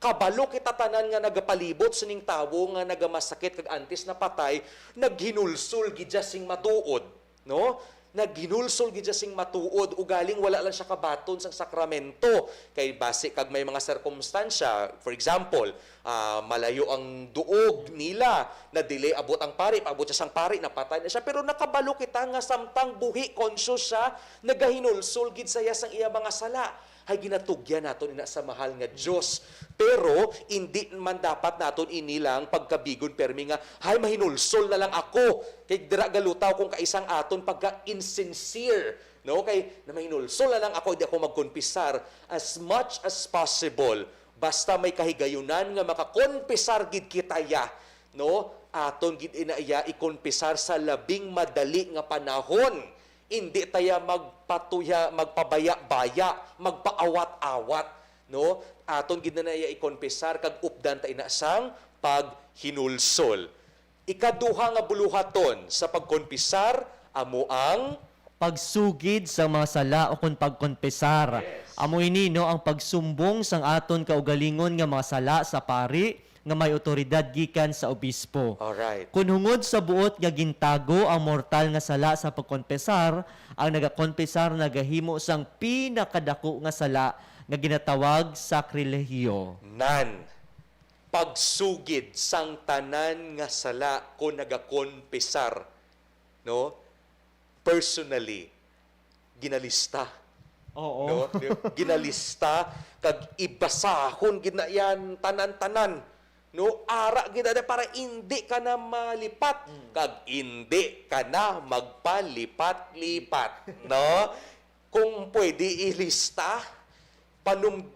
kabalo kita tanan nga nagapalibot sining tawo nga nagamasakit kag antes napatay, naghinulsol gid siya sing matuod, no? Naghinulsol gid siya sing matuod, ugaling wala lang siya kabaton sang sakramento. Kay basi kag may mga sirkumstansya, for example, ah, malayo ang duog nila, na-delay abot ang pari, paabot siya sang pari, napatay na siya. Pero nakabalo kita nga samtang buhi, conscious siya, nagahinulsol gid saya sang iya mga sala. Hay ginatugyan naton ina sa mahal nga Dios. Pero indi man dapat naton ini lang pagkabigon permi nga, "Hay, mahinulsol na lang ako." Kay dira galutaw kung kaisang aton pagka-insincere, no? Kay, "Na mahinulsol na lang ako, di ako magkonpisar." As much as possible, basta may kahigayunan nga makakonpisar gid kita ya, no? Aton gid ina iya ikonpisar sa labing madali nga panahon. Indi ta ya magpatuya, magpabaya-baya, magpaawat-awat, no? Aton gid na iya ikonpisar kag updan ta ina sang paghinulsol. Ikaduha nga buluhaton sa pagkonpisar amo ang Pagsugid sang mga sala ukon pagkonpisar. Yes. Amo ini, no, ang pagsumbong sang aton kaugalingon nga mga sala sa pari nga may awtoridad gikan sa obispo. Alright. Kon hungod sa buot nga gintago ang mortal nga sala sa pagkonpisar, ang nagakonpisar nagahimo sang pinakadako nga sala nga ginatawag sakrilehiyo. Nan, pagsugid sang tanan nga sala kon nagakonpisar, no? Personally, ginalista. Oo. No? Di-, ginalista, kag ibasahon gid na yan, tanan-tanan. No? Ara gid na para indi ka na malipat, Mm. kag indi ka na magpalipat-lipat. No? Kung pwede ilista, panum-,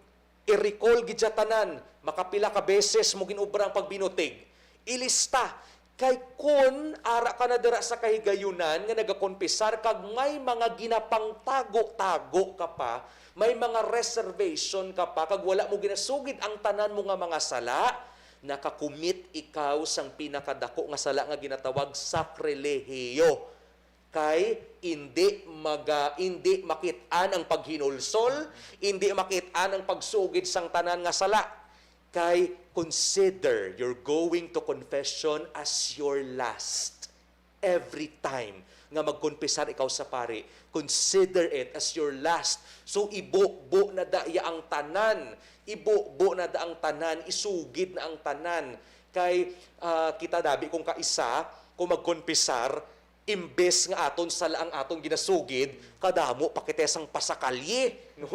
i-recall gid siya tanan, makapila ka beses mo ginobra ang pagbinutig. Ilista. Kay kun ara ka na dira sa kahigayunan nga nagakonpisar kag may mga ginapangtago-tago ka pa, may mga reservation ka pa, kag wala mo ginasugid ang tanan mo nga mga sala, nakakumit ikaw sang pinakadako nga sala nga ginatawag sakrilehiyo. Kay indi maga-, indi makit-an ang paghinulsol, indi makit-an ang pagsugid sang tanan nga sala. Kay consider your going to confession as your last. Every time nga magkonpisar ikaw sa pari, consider it as your last. So, ibubo na daya ang tanan. Ibubo na da ang tanan, isugid na ang tanan. Kay, ah, kita dabi kung kaisa, kung magkonpisar, imbes nga aton sala ang aton ginasugid, kadamo pa kita sang pasakalye, no?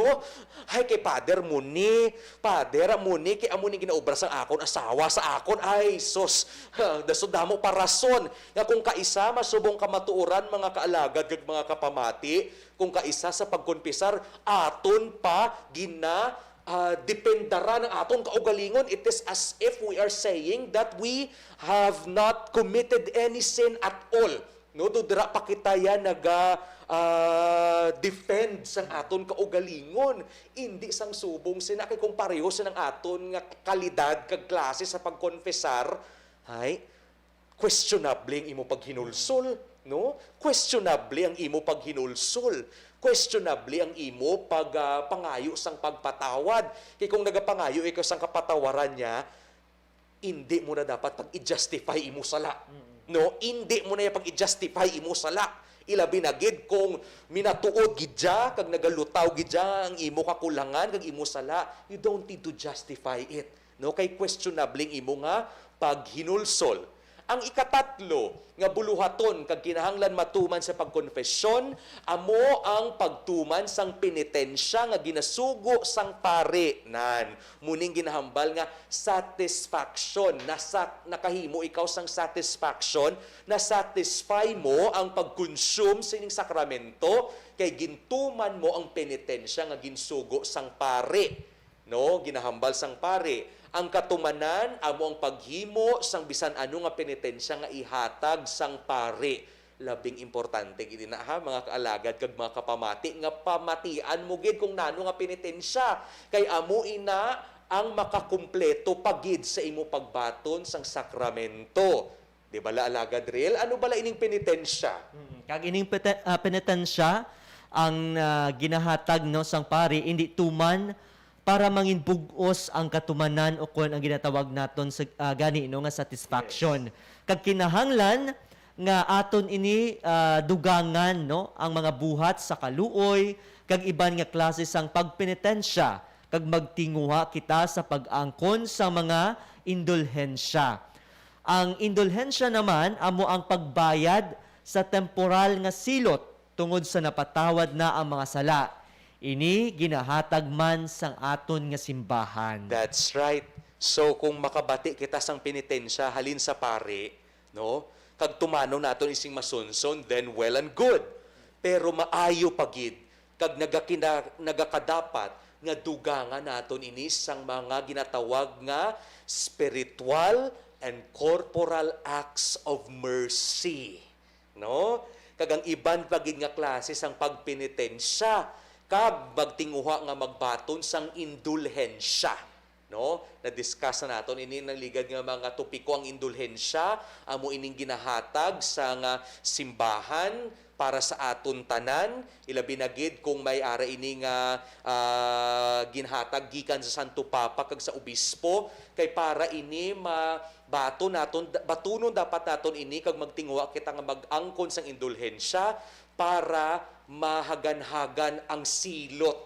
Ay, kay Pader mo ni, Pader mo ni, kay amo ni ginaobra sang akon asawa sa akon. Ay, sus, ha, daso damo pa rason nga kung kaisa masubong kamatuoran, mga kaalagad kag mga kapamati, kung kaisa sa pagkonpisar, aton pa gina, ah, dependaran ang aton kaugalingon. It is as if we are saying that we have not committed any sin at all. No, do dira pa kita ya naga, ah, defend sang aton kaugalingon, indi sang subong sina, kay kung pareho sina ang aton nga kalidad kag klase sa pagkonfesar, hay, questionable ang imo paghinulsol, no? Questionable ang imo paghinulsol. Questionable ang imo pag, ah, pangayo sang pagpatawad. Kay kung nagapangayo ikaw sang kapatawaran niya, indi mo na dapat pag-i-justify imo sala. Mm. No? Indi mo na ya pag-i-justify imo sala. Ilabi na gid kung minatuod gid ya, kag nagalutaw gid ya ang imo kakulangan, kag imo sala, you don't need to justify it. No? Kay questionable ang imo nga paghinulsol. Ang ikatatlo nga buluhaton kag kinahanglan matuman sa pagkonfesyon, amo ang pagtuman sang penitensya nga ginasugo sang pari. Nan, muning ginahambal nga satisfaction. Nasa-, nakahimo ikaw sang satisfaction, na-satisfy mo ang pag-consume sining sakramento, kay gintuman mo ang penitensya nga ginsugo sang pari. No, ginahambal sang pari. Ang katumanan amo ang paghimo sang bisan ano nga penitensya nga ihatag sang pari. Labing importante gid ina, ha, mga kaalagad kag mga kapamati, nga pamatian mo gid kung nano nga penitensya, kay amo ina ang makakumpleto pa gid sa imo pagbaton sang sakramento. Di bala, Alagad Riel? Ano bala ining penitensya? Mm, kag ining pete- ah, penitensya ang ah, ginahatag, no, sang pari, hindi tuman para mangin bug-os ang katumanan o kon ang ginatawag naton sa ah, gani, no, nga satisfaction. Kag kinahanglan nga aton ini ah, dugangan, no, ang mga buhat sa kaluoy kag iban nga klase sang pagpenitensya, kag magtinguha kita sa pag-angkon sa mga indulhensya. Ang indulhensya naman amo ang pagbayad sa temporal nga silot tungod sa napatawad na ang mga sala. Ini ginahatag man sang aton nga simbahan. That's right. So kung makabati kita sang penitensya halin sa pari, no? Kag tumanon naton ising masunson, then well and good. Pero maayo pa gid kag nagakina, nagakadapat nga dugangan naton ini sang mga ginatawag nga spiritual and corporal acts of mercy, no? Kag ang iban pa gid nga klase sang pagpenitensya kag magtinguha nga magbaton sang indulhensya, no? Na-discuss na naton ini nang ligad nga mga topiko. Ang indulhensya amo ining ginahatag sang simbahan para sa aton tanan, ilabi na gid kung may ara ini nga ah, ginhatag gikan sa Santo Papa kag sa Obispo, kay para ini mabaton naton, batunon dapat naton ini kag magtinguha kita nga mag-angkon sang indulhensya para mahaganhagan ang silot,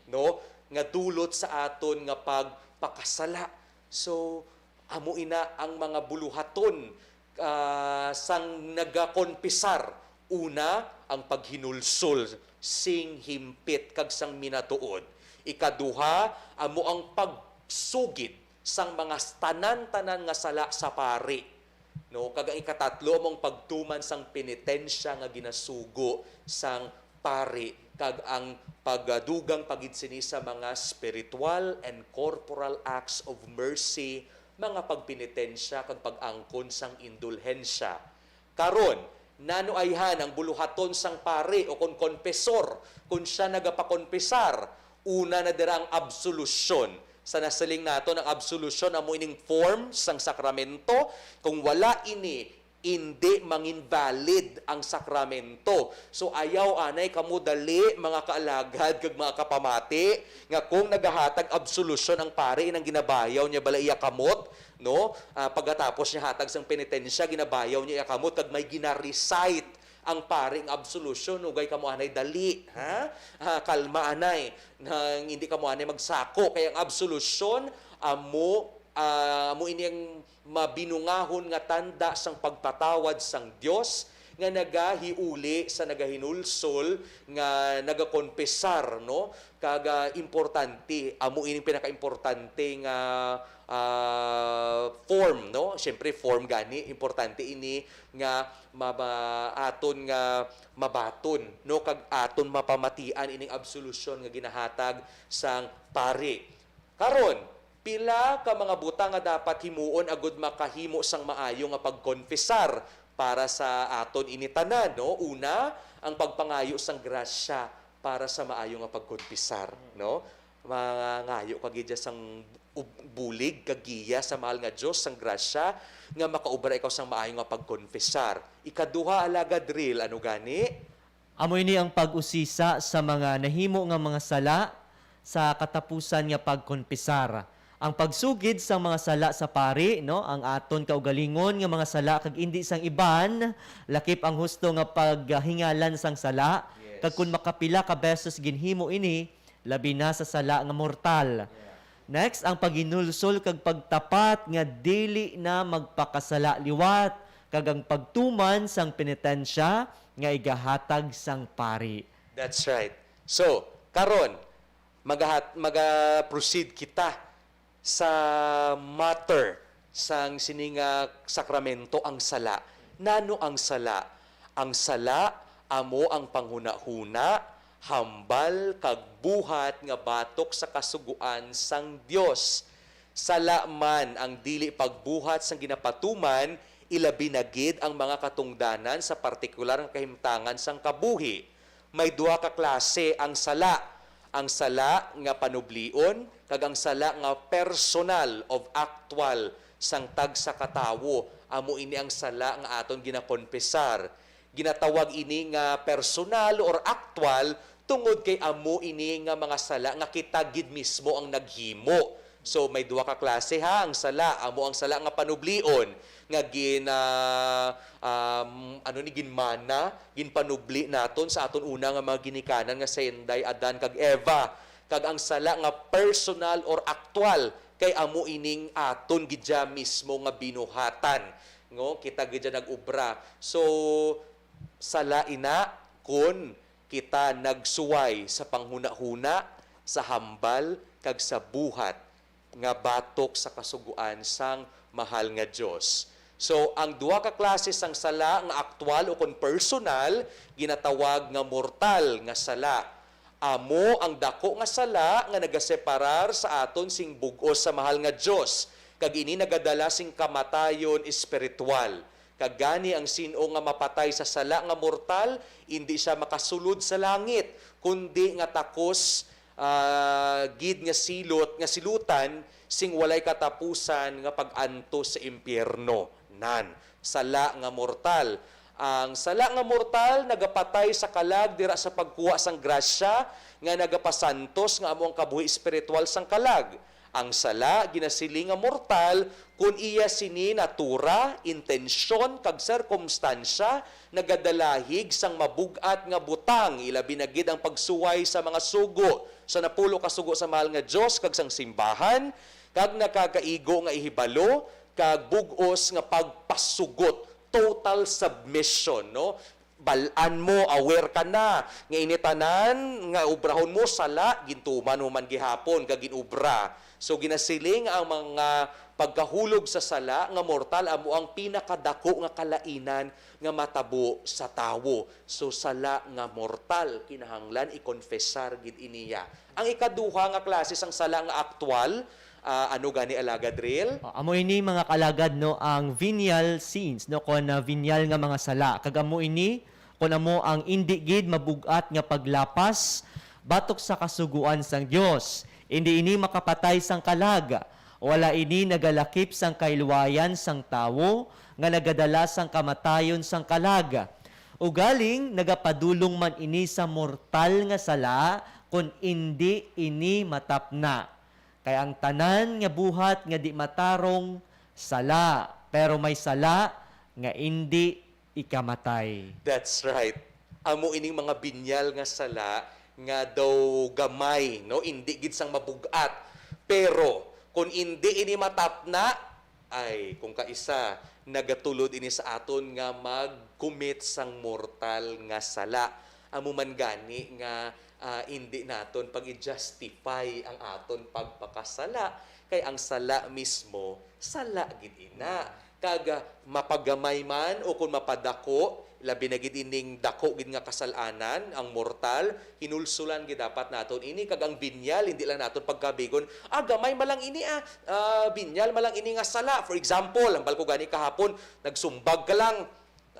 no, nga dulot sa aton nga pagpakasala. So amo ina ang mga buluhaton ah, sang nagakonpisar. Una, ang paghinulsol sing himpit kag sang minatuod. Ikaduha, amo ang pagsugid sang mga tanan-tanan nga sala sa pari. No, kag ang ikatatlo amo ang pagtuman sang penitensya nga ginasugo sang pari, kag ang pagdugang pa gid sini sa mga spiritual and corporal acts of mercy, mga pagpenitensya kag pag-angkon sang indulhensya. Karon, nano ayhan ang buluhaton sang pari o kon konpesor kon sia nagapakonpesar? Una na dira ang absolusyon. Sa nasiling naton, ang absolusyon amo ining form sang sakramento. Kung wala ini, indi mangin valid ang sakramento. So ayaw anay kamo dali, mga kaalagad kag mga kapamati, nga kung nagahatag absolusyon ang pari, inang ginabayaw niya bala iya kamot, no? Ah, pagkatapos niya hatag sang penitensya, ginabayaw niya iya kamot kag may gina-recite ang pari nga absolusyon. Ugay kamo anay dali, ha? Ah, kalma anay, nang hindi kamo anay magsako, kay ang absolusyon amo ah, amo ini ang mabinungahon nga tanda sang pagpatawad sang Dios nga nagahiuli sa nagahinulsol nga nagakonpesar, no? Kag ah, importante, amo ining pinakaimportante nga ah, form, no? Siyempre, form gani, importante ini nga maba, aton nga mabaton, no? Kag aton mapamatian ining absolusyon nga ginahatag sang pari. Karon, pila ka mga butang nga dapat himuon agud makahimo sang maayo nga pagkonfesar para sa aton ini tanan, no? Una, ang pagpangayo sang grasya para sa maayo nga pagkonfesar, no? Mangayo ka gid sang ub-, bulig kag giya sa mahal nga Dios, sang grasya nga makaobra ikaw sang maayo nga pagkonfesar. Ikaduha, Alagad Ril, ano gani? Amo ini ang pag-usisa sa mga nahimo nga mga sala sa katapusan nga pagkonpisar. Ang pagsugid sang mga sala sa pari, no, ang aton kaugalingon nga mga sala kag indi sang iban, lakip ang husto nga paghingalan sang sala, Yes. kag kun makapila ka beses ginhimo ini, labi na sa sala nga mortal. Next, ang paghinulsol kag pagtapat nga dili na magpakasala liwat, kag ang pagtuman sang penitensya nga igahatag sang pari. That's right. So, karon, magahat, maga-proceed kita sa matter sang sini nga sakramento, ang sala. Nano ang sala? Ang sala amo ang panghunahuna, hambal, kag buhat nga batok sa kasugoan sang Dios. Sala man ang dili pagbuhat sang ginapatuman, ilabi na gid ang mga katungdanan sa partikular nga kahimtangan sang kabuhi. May duha ka klase ang sala. Ang sala nga panublion kag ang sala nga personal of actual sang tagsa ka tawo, amo ini ang sala nga aton ginakonpesar. Ginatawag ini nga personal or aktual tungod kay amo ini nga mga sala nga kita gid mismo ang naghimo. So, may duha ka klase, ha, ang sala, amo ang sala nga panublion nga gin, ah, um, ano ni, ginmana, ginpanubli naton sa aton una nga mga ginikanan nga si Inday Adan kag Eva. Kag ang sala nga personal or aktual kay amo ining aton gid siya mismo nga binuhatan, no? Kita gid siya nag-obra. So, sala ina kun kita nagsuway sa panghunahuna, sa hambal, kag sa buhat nga batok sa Kasugoan sang mahal nga Dios. So, ang duha ka klase sang sala nga aktual ukon personal ginatawag nga mortal nga sala. Amo ang daku nga sala nga nagaseparar sa aton sing bug-os sa mahal nga Dios, kag ini nagadala sing kamatayon espiritual. Kag gani, ang sin-o nga mapatay sa sala nga mortal, indi sia makasulod sa langit, kundi nga takos, ah, gid nga silot, nga silutan sing walay katapusan nga pag-antos sa impiyerno. Nan, sala nga mortal. Ang sala nga mortal nagapatay sa kalag dira sa pagkuha sang grasya nga nagapasantos, nga amo ang kabuhi espiritual sang kalag. Ang sala ginasiling nga mortal kon iya sini natura, intensyon, kag sirkumstansya nagadalahig sang mabug-at nga butang, ilabi na gid ang pagsuway sa mga sugo, sa napulo ka sugo sa mahal nga Dios kag sang simbahan, kag nakakaigo nga ihibalo kag bug-os nga pagpasugot, total submission, no? Bal-an mo, aware ka na nga ini tanan nga obrahon mo sala, gintuman mo man gihapon kag ginobra. So, ginasiling nga ang mga pagkahulog sa sala nga mortal amo ang pinakadako nga kalainan nga matabo sa tawo. So, sala nga mortal, kinahanglan ikonfesar gid iniya. Ang ikaduha nga klase sang sala nga aktual, ah, ano gani, Alagad Ril? Ah, amo ini, mga kalagad, no, ang venial sins, no, kon, ah, venial nga mga sala. Kag amo ini, kon amo ang indi gid mabug-at nga paglapas batok sa kasugoan sang Dios. Indi ini makapatay sang kalag. Wala ini nagalakip sang kahilwayan sang tawo nga nagadala sang kamatayon sang kalag. Ugaling nagapadulong man ini sa mortal nga sala kon indi ini matapna. Kay ang tanan nga buhat nga di matarong, sala, pero may sala nga indi ikamatay. That's right. Amo ining mga binyal nga sala nga daw gamay, no? Indi gid sang mabug-at. Pero kung indi ini matapna, ay, kung kaisa, nagatulod ini sa aton nga mag-commit sang mortal nga sala. Amo man gani nga, ah, indi naton pag-i-justify ang aton pagpakasala, kay ang sala mismo, sala gid ina. Kag, ah, mapagamay man o kon mapadako, labi na gid ining dako gid nga kasal-anan, ang mortal, hinulsulan gid dapat naton ini, kag ang binyal, hindi lang naton pagkabigon, "Ah, gamay man lang ini, ah, ah, binyal man lang ini nga sala." For example, hambal ko gani kahapon, nagsumbag ka lang,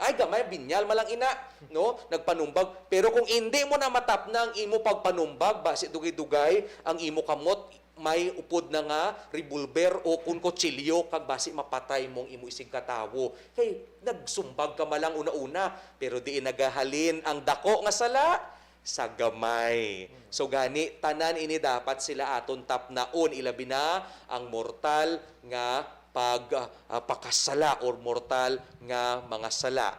"Ay, gamay, binyal man lang ina," no? Nagpanumbag. Pero kung indi mo na matapna ang imo pagpanumbag, basi dugay-dugay ang imo kamot, may upod na nga revolver o kun kutsilyo, kag basi mapatay mo ang imo isigkatawo. Kay nagsumbag ka man lang una-una, pero diin nagahalin ang dako nga sala sa gamay. So gani, tanan ini dapat sila aton tapnaon, ilabi na ang mortal nga pag, ah, ah, pakasala or mortal nga mga sala.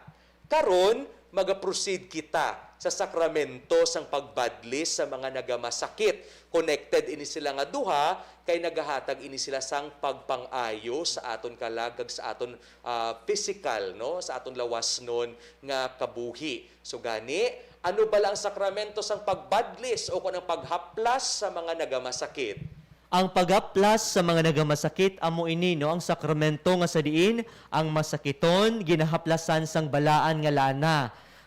Karon, magaproceed kita sa sakramento sang pagbadlis sa mga nagamasakit. Connected ini sila nga duha, kay nagahatag ini sila sang pagpang-ayo sa aton kalag kag sa aton, ah, physical, no, sa aton lawasnon nga kabuhi. So gani, ano bala ang sakramento sang pagbadlis o kon ang paghaplas sa mga nagamasakit? Ang paghaplas sa mga nagamasakit amo ini, no, ang sakramento nga sa diin ang masakiton ginahaplasan sang balaan nga lana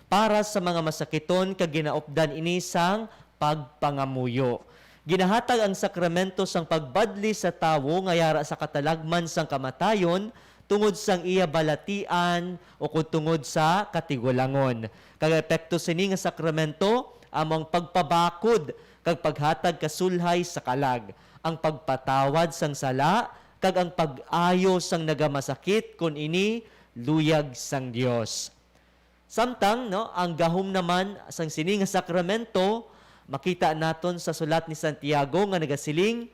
para sa mga masakiton, kag ginaupdan ini sang pagpangamuyo. Ginahatag ang sakramento sang pagbadlis sa tawo nga yara sa katalagman sang kamatayon tungod sang iya balatian o kon tungod sa katigulangon. Kag epekto sini nga sakramento amo ang pagpabakod kag paghatag kasulhay sa kalag, ang pagpatawad sang sala, kag ang pag-ayo sang nagamasakit, kon ini luyag sang Dios. Samtang, no, ang gahom naman sang sini nga sakramento, makita naton sa sulat ni Santiago nga nagasiling,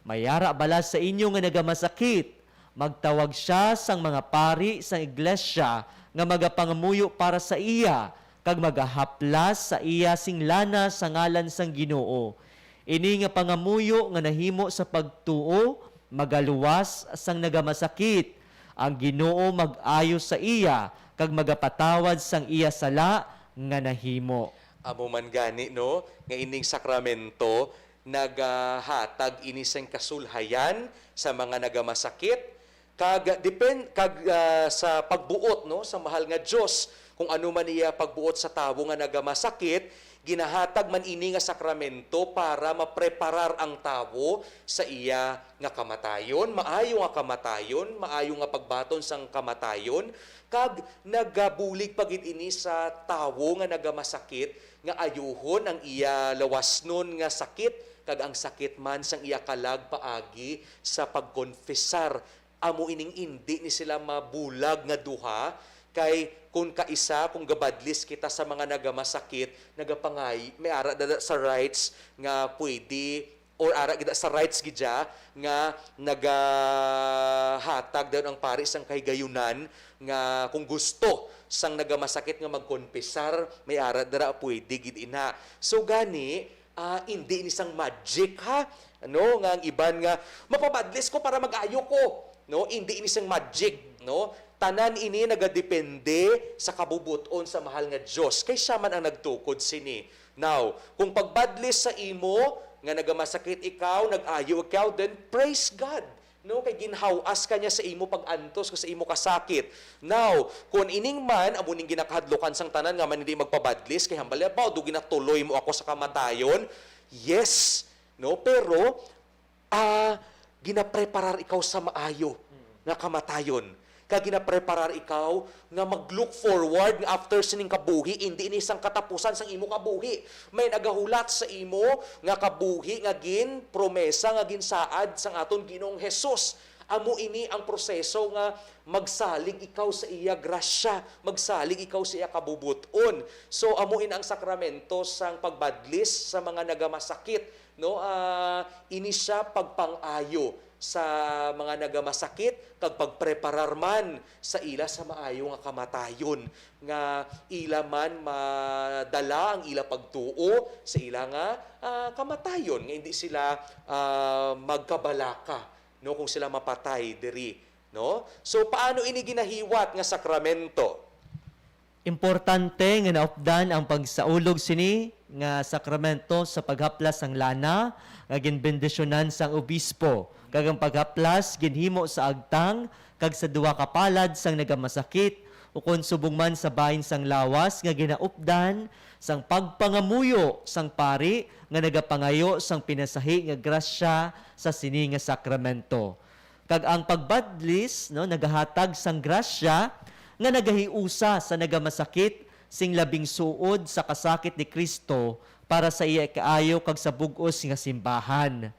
"May ara bala sa inyo nga nagamasakit, magtawag sia sang mga pari sang iglesia nga magapangamuyo para sa iya, kag magahaplas sa iya sing lana sa ngalan sang Ginoo. Ini nga pangamuyo nga nahimo sa pagtuo magaluwas sang nagamasakit. Ang Ginoo mag-ayo sa iya kag magapatawad sang iya sala nga nahimo." Amo man gani, no, nga ining sakramento nagahatag ini sing kasulhayan sa mga nagamasakit, kag depen-, kag, ah, sa pagbuot, no, sa mahal nga Dios, kung ano man iya pagbuot sa tawo nga nagamasakit, ginahatag man ini nga sakramento para mapreparar ang tawo sa iya nga kamatayon, maayo nga kamatayon, maayo nga pagbaton sang kamatayon, kag nagabulig pa gid ini sa tawo nga nagamasakit nga ayuhon ang iya lawasnon nga sakit kag ang sakit man sang iya kalag paagi sa pagkonfesar. Amo ining indi ni sila mabulag nga duha, kay kun kaisa, kung gabadlis kita sa mga nagamasakit, nagapangay-, may ara dada sa rights nga pwede, or ara gid sa rights gid siya nga nagahatag dayon ang pari sang kahigayunan nga kung gusto sang nagamasakit nga magkonpesar, may ara dira pwede gid ina. So gani, ah, indi ni sang magic, ha? Ano nga ang iban nga, "Mapabadlis ko para mag-ayo ko." No, indi ni sang magic, no? Tanan ini nagadepende sa kabubot-on sa mahal nga Dios, kay siya man ang nagtukod sini. Now, kung pagbadlis sa imo nga nagamasakit ikaw, nag-ayo ikaw, then praise God. No, kay ginhaw-as ka niya sa imo pag-antos kag sa imo kasakit. Now, kun ining man amo ning ginakahadlukan sang tanan nga man hindi magpabadlis, kay hambal niya, "Baw, do ginatuloy mo ako sa kamatayon." Yes, no? Pero, ah, ginapreparar ikaw sa maayo nga kamatayon. Kag ginapreparar ikaw nga mag-look forward nga after sining kabuhi, indi ni sang katapusan sang imo kabuhi. May nagahulat sa imo nga kabuhi nga gin promesa, nga ginsaad sang aton Ginoong Jesus. Amo ini ang proseso nga magsalig ikaw sa iya grasya, magsalig ikaw sa iya kabubot-on. So, amo ini ang sakramento sang pagbadlis sa mga nagamasakit, no? Ah, ini sia pagpang-ayo sa mga nagamasakit kag pagpreparar man sa ila sa maayo nga kamatayon, nga ila man madala ang ila pagtuo sa ila nga, ah, kamatayon, nga indi sila, ah, magkabalaka, no, kung sila mapatay diri, no? So, paano ini ginahiwat nga sakramento? Importante nga naupdan ang pagsaulog sini nga sakramento sa paghaplas sang lana nga ginbendisyonan sang obispo, kag ang paghaplas ginhimo sa agtang kag sa duha ka palad sang nagamasakit, ukon subong man sa bahin sang lawas nga ginaupdan sang pagpangamuyo sang pari nga nagapangayo sang pinasahi nga grasya sa sini nga sakramento. Kag ang pagbadlis, no, nagahatag sang grasya nga nagahiusa sa nagamasakit sing labing suod sa kasakit ni Cristo para sa iya ikaayo kag sa bug-os nga simbahan.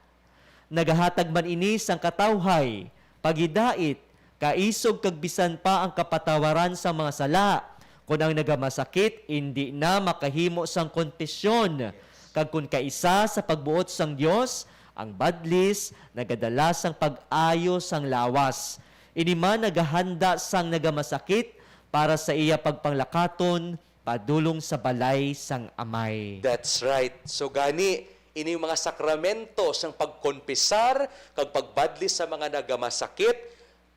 Nagahatag man ini sang katawhay, paghidait, kaisog kag bisan pa ang kapatawaran sang mga sala, kon ang nagamasakit indi na makahimo sang konfesyon, kag kon kaisa sa pagbuot sang Dios, ang badlis nagadala sang pag-ayo sang lawas. Ini man nagahanda sang nagamasakit para sa iya pagpanglakaton padulong sa balay sang Amay. That's right. So gani, ini mga sakramento sang pagkonpisar kag pagbadlis sa mga nagamasakit,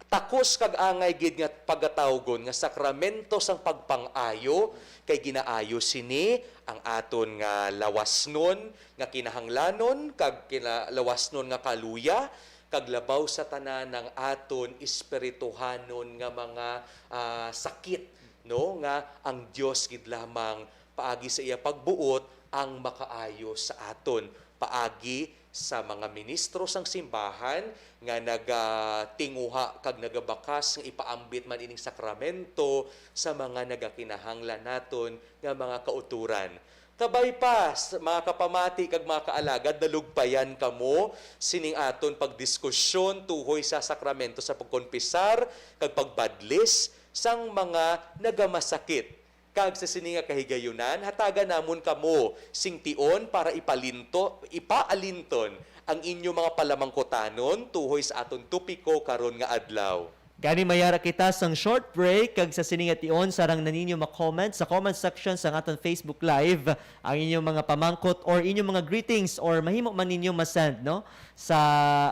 takos kag angay gid nga pagatawgon nga sakramento sang pagpang-ayo, kay ginaayo sini ang aton nga lawasnon nga kinahanglanon kag kina-, lawasnon nga kaluya, kag labaw sa tanan ang aton espirituhanon nga mga, ah, sakit, no, nga ang Dios gid lamang paagi sa iya pagbuot ang makaayo sa aton, paagi sa mga ministro sang simbahan nga nagatinguha kag nagabakas nga ipaambit man ining sakramento sa mga nagakinahanglan naton nga mga kautoran. Kabay pa, s-, mga kapamati kag mga kaalagad, nalugpayan kamo sining aton pagdiskusyon tuhoy sa sakramento sa pagkonpisar kag pagbadlis sang mga nagamasakit. Kag sa sini nga kahigayunan, hatagan namon kamo sing tion para ipalinto, ipaalinton ang inyo mga palamangkutanon tuhoy sa aton topiko karon nga adlaw. Gani, mayara kita sang short break, kag sa sini nga tion, sarang na ninyo ma-comment sa comment section sang aton Facebook Live ang inyong mga pamangkot or inyong mga greetings, or mahimo man ninyo ma-send, no, sa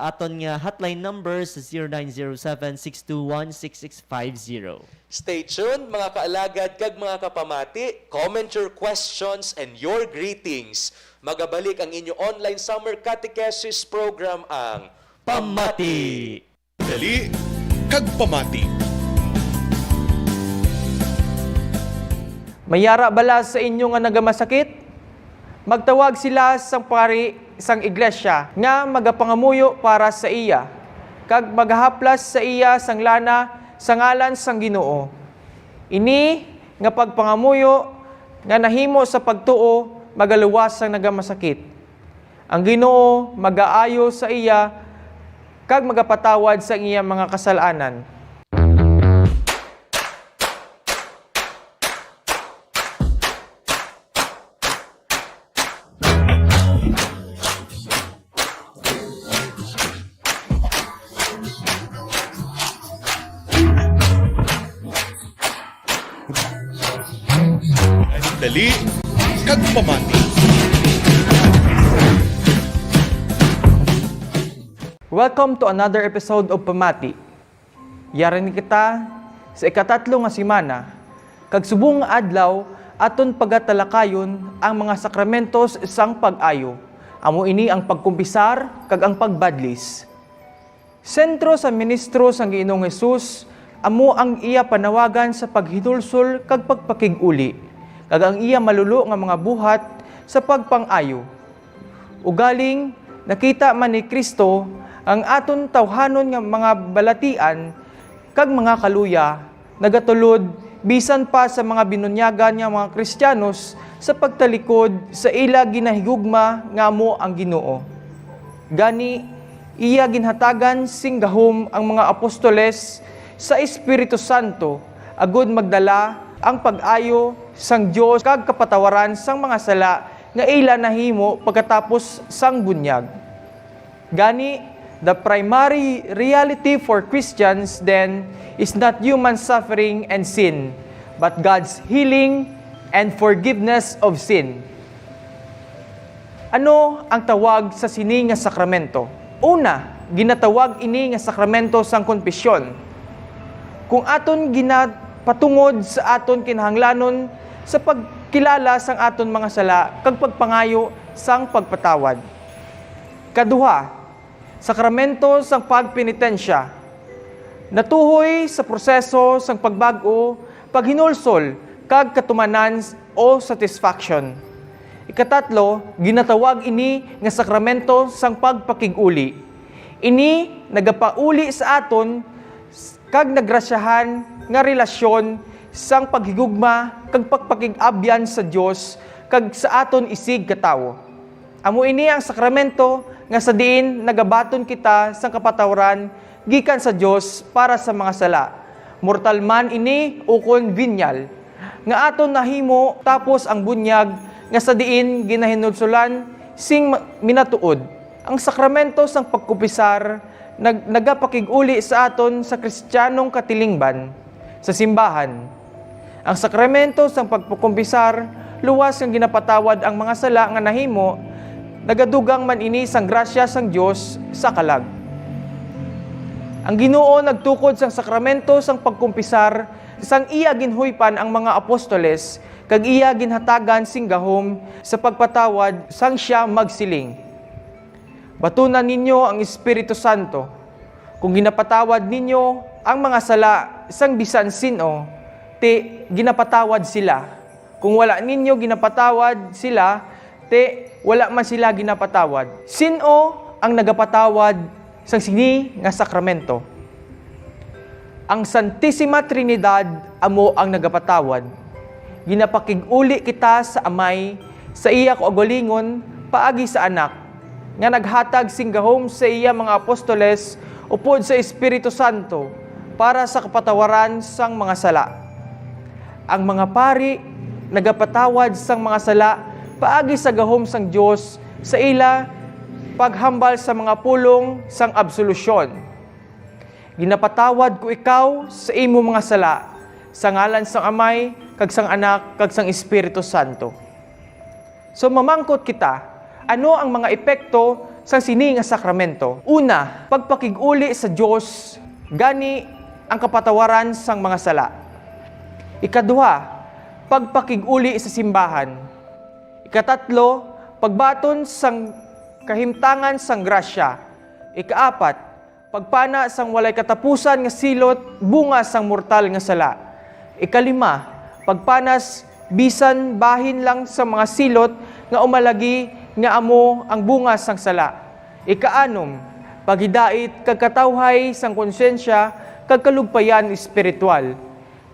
aton nga hotline number sa zero nine zero seven, six two one, six six five zero. Stay tuned, mga kaalagad kag mga kapamati. Comment your questions and your greetings. Magabalik ang inyo online summer catechesis program, ang Pamati. Dali kag pamati. Mayara bala sa inyo nga nagamasakit? Magtawag sila sang pari sang iglesia nga magapangamuyo para sa iya, kag magahaplas sa iya sang lana sa ngalan sang Ginoo. Ini nga pagpangamuyo nga nahimo sa pagtuo magaluwas sang nagamasakit. Ang Ginoo magaayo sa iya kag magapatawad sa iya mga kasal-anan. Dali kag pamati. Welcome to another episode of Pamati. Yari ni kita sa ikatatlo nga semana, kag subong nga adlaw aton pagatalakayon ang mga sakramentos sang pag-ayo. Amo ini ang pagkumpisar kag ang pagbadlis. Sentro sa ministro sang Ginoong Hesus amo ang iya panawagan sa paghinulsol kag pagpakig-uli, kag ang iya malulo nga mga buhat sa pagpang-ayo. Ugaling nakita man ni Cristo ang aton tawhanon nga mga balatian kag mga kaluya, nagatulod bisan pa sa mga binunyagan nga mga Kristiyanos sa pagtalikod sa ila ginahigugma nga amo ang Ginoo. Gani, iya ginhatagan sing gahom ang mga apostoles sa Espiritu Santo agud magdala ang pag-ayo sang Dios kag kapatawaran sang mga sala nga ila nahimo pagkatapos sang bunyag. Gani, the primary reality for Christians then is not human suffering and sin, but God's healing and forgiveness of sin. Ano ang tawag sa sini nga sakramento? Una, ginatawag ini nga sakramento sang konfesyon. Kung aton ginapatungod sa aton kinahanglanon sa pagkilala sang aton mga sala kag pagpangayo sang pagpatawad. Kaduha, sakramento sang pagpenitensya. Natuhoy sa proseso sang pagbag-o, paghinulsol, kag katumanan o satisfaction. Ikatatlo, ginatawag ini nga sakramento sang pagpakig-uli. Ini nagapauli sa aton s-, kag nagrasyahan nga relasyon sang paghigugma kag pagpakig-abyan sa Dios kag sa aton isigkatawo. Amo ini ang sakramento nga sa diin nagabaton kita sang kapatawaran gikan sa Dios para sa mga sala, mortal man ini ukon venial, nga aton nahimo tapos ang bunyag nga sa diin ginahinulsolan sing ma-, minatuod. Ang sakramento sang pagkumpisar nag-, nagapakig-uli sa aton sa Kristiyanong katilingban sa simbahan. Ang sakramento sang pagpakumpisar, luwas nga ginapatawad ang mga sala nga nahimo, nagadugang man ini sang grasya sang Dios sa kalag. Ang Ginoo nagtukod sang sakramento sang pagkumpisar sang iya ginhuypan ang mga apostoles, kag iya ginhatagan sing gahom sa pagpatawad sang sia magsiling, "Batuna ninyo ang Espiritu Santo. Kung ginapatawad ninyo ang mga sala sang bisan sin-o, ti ginapatawad sila. Kung wala ninyo ginapatawad sila, ti wala man sila ginapatawad." Sin-o ang nagapatawad sang sini nga sakramento? Ang Santisima Trinidad amo ang nagapatawad. Ginapakig-uli kita sa Amay Sa iya kaugalingon paagi sa Anak, nga naghatag sing gahom sa iya mga apostoles upod sa Espiritu Santo para sa kapatawaran sang mga sala. Ang mga pari nagapatawad sang mga sala paagi sa gahom sang Dios sa ila paghambal sa mga pulong sang absolusyon. Ginapatawad ko ikaw sa imo mga sala, sa ngalan sang Amay, kag sang Anak, kag sang Espiritu Santo. So, mamangkot kita, ano ang mga epekto sang sini nga sakramento? Una, pagpakig-uli sa Dios, gani ang kapatawaran sang mga sala. Ikaduha, pagpakig-uli sa simbahan. Ikatatlo, pagbaton sang kahimtangan sang grasya. Ikaapat, pagpana sang walay katapusan nga silot, bunga sang mortal nga sala. Ikalima, pagpanas bisan bahin lang sa mga silot nga umalagi nga amo ang bunga sang sala. Ikaanom, paghidait kag katawhay sang konsyensya kag kalugpayan espiritual.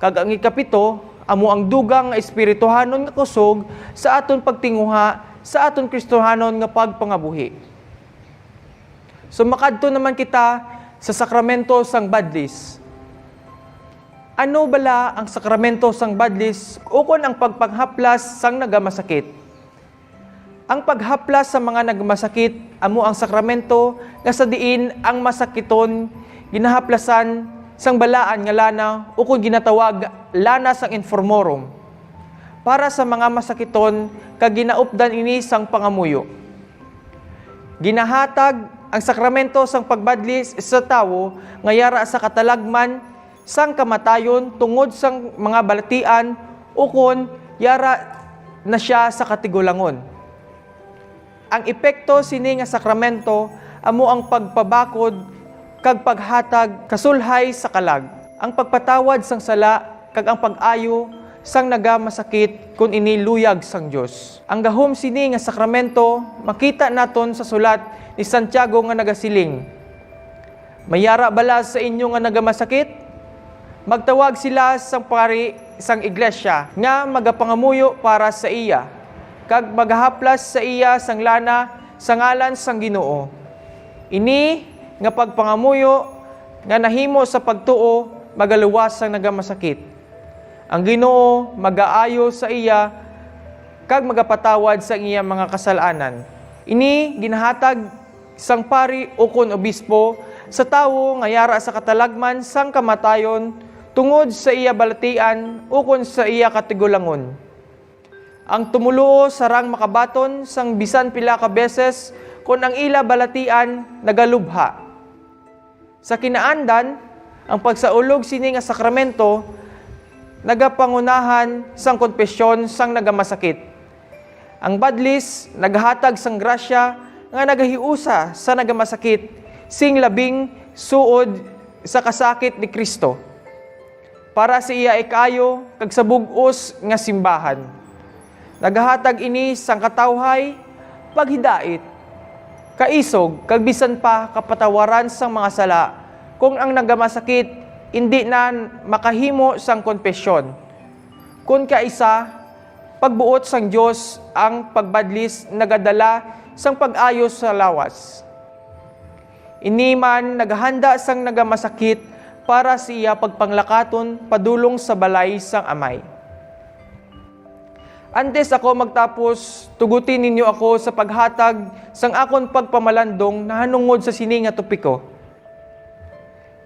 Kag ang ikapito, amo ang dugang nga espirituhanon nga kusog sa aton pagtinguha sa aton Kristohanon nga pagpangabuhi. So, makadto naman kita sa sakramento sang badlis. Ano bala ang sakramento sang badlis ukon ang pagpanghaplas sang nagamasakit? Ang paghaplas sa mga nagamasakit amo ang sakramento nga sa diin ang masakiton ginahaplasan sang balaan nga lana ukon ginatawag lana sang informorum para sa mga masakiton, kag ginaupdan ini sang pangamuyo. Ginahatag ang sakramento sang pagbadlis sa tawo nga yara sa katalagman sang kamatayon tungod sang mga balatian ukon yara na sia sa katigulangon. Ang epekto sini nga sakramento amo ang pagpabakod kag paghatag kasulhay sa kalag, ang pagpatawad sang sala, kag ang pag-ayo sang nagamasakit kon ini luyag sang Dios. Ang gahom sini nga sakramento makita naton sa sulat ni Santiago nga nagasiling, "May yara bala sa inyo nga nagamasakit? Magtawag sila sang pari sang iglesia nga magapangamuyo para sa iya, kag magahaplas sa iya sang lana sa ngalan sang Ginoo. Ini nga pagpangamuyo nga nahimo sa pagtuo magaluwas sang nagamasakit. Ang Ginoo magaayo sa iya kag magapatawad sang iya mga kasal-anan." Ini ginahatag sang pari ukon obispo sa tawo nga yara sa katalagman sang kamatayon tungod sa iya balatian ukon sa iya katigulangon. Ang tumoluo sarang makabaton sang bisan pila ka beses kon ang ila balatian nagalubha. Sa kinaandan, ang pagsaulog sini nga sakramento nagapangunahan sang konpesyon sang nagamasakit. Ang badlis nagahatag sang grasya nga nagahiusa sa nagamasakit sing labing suod sa kasakit ni Cristo para sa iya ikaayo kag sa bug-os nga simbahan. Nagahatag ini sang katawhay, paghidait, kaisog, kag bisan pa kapatawaran sang mga sala kon ang nagamasakit indi na makahimo sang konpesyon. Kon kaisa, pagbuot sang Dios, ang pagbadlis nagadala sang pag-ayo sa lawas. Ini man nagahanda sang nagamasakit para sa iya pagpanglakaton padulong sa balay sang Amay. Antes ako magtapos, tuguti ninyo ako sa paghatag sang akon pagpamalandong nahanungod sa sini nga topiko.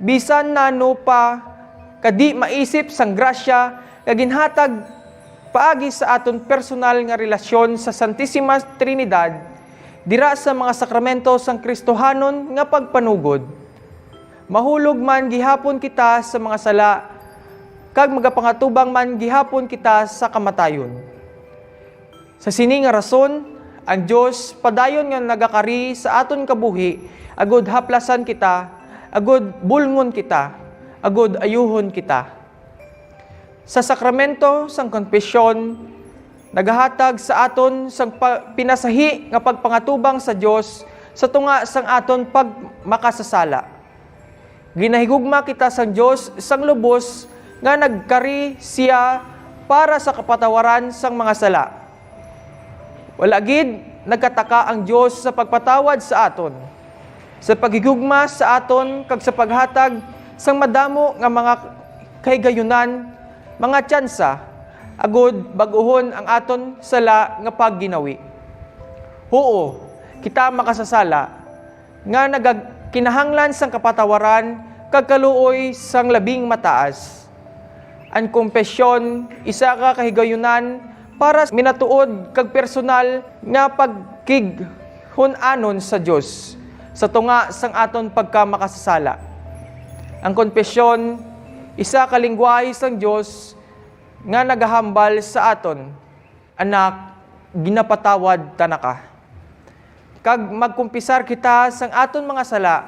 Bisan nano pa ka di maisip sang grasya nga ginhatag paagi sa aton personal nga relasyon sa Santisima Trinidad, dira sa mga sakramento sang Kristohanon nga pagpanugod. Mahulog man gihapon kita sa mga sala, kag magapangatubang man gihapon kita sa kamatayon. Sa sini nga rason, ang Dios padayon nga nagakari sa aton kabuhi, agud haplasan kita, agud bulngon kita, agud ayuhon kita. Sa sakramento sang konfesyon, nagahatag sa aton sang pa-, pinasahi nga pagpangatubang sa Dios sa tunga sang aton pagmakasasala. Ginahigugma kita sang Dios sang lubos nga nagkari sia para sa kapatawaran sang mga sala. Wala gid nagkataka ang Dios sa pagpatawad sa aton, sa paghigugma sa aton, kag sa paghatag sang madamo nga mga kahigayunan, mga tsansa, agud bag-uhon ang aton sala nga pagginawi. Huo, kita makasasala nga nagakinahanglan sang kapatawaran kag kaluoy sang Labing Mataas. Ang kompesyon, isa ka kahigayunan para sa minatuod kag personal nga pagkighun-anon sa Dios sa tunga sang aton pagkamakasasala. Ang kompesyon, isa ka linggwahe sang Dios nga nagahambal sa aton, "Anak, ginapatawad ta na ka." Kag magkumpisar kita sang aton mga sala,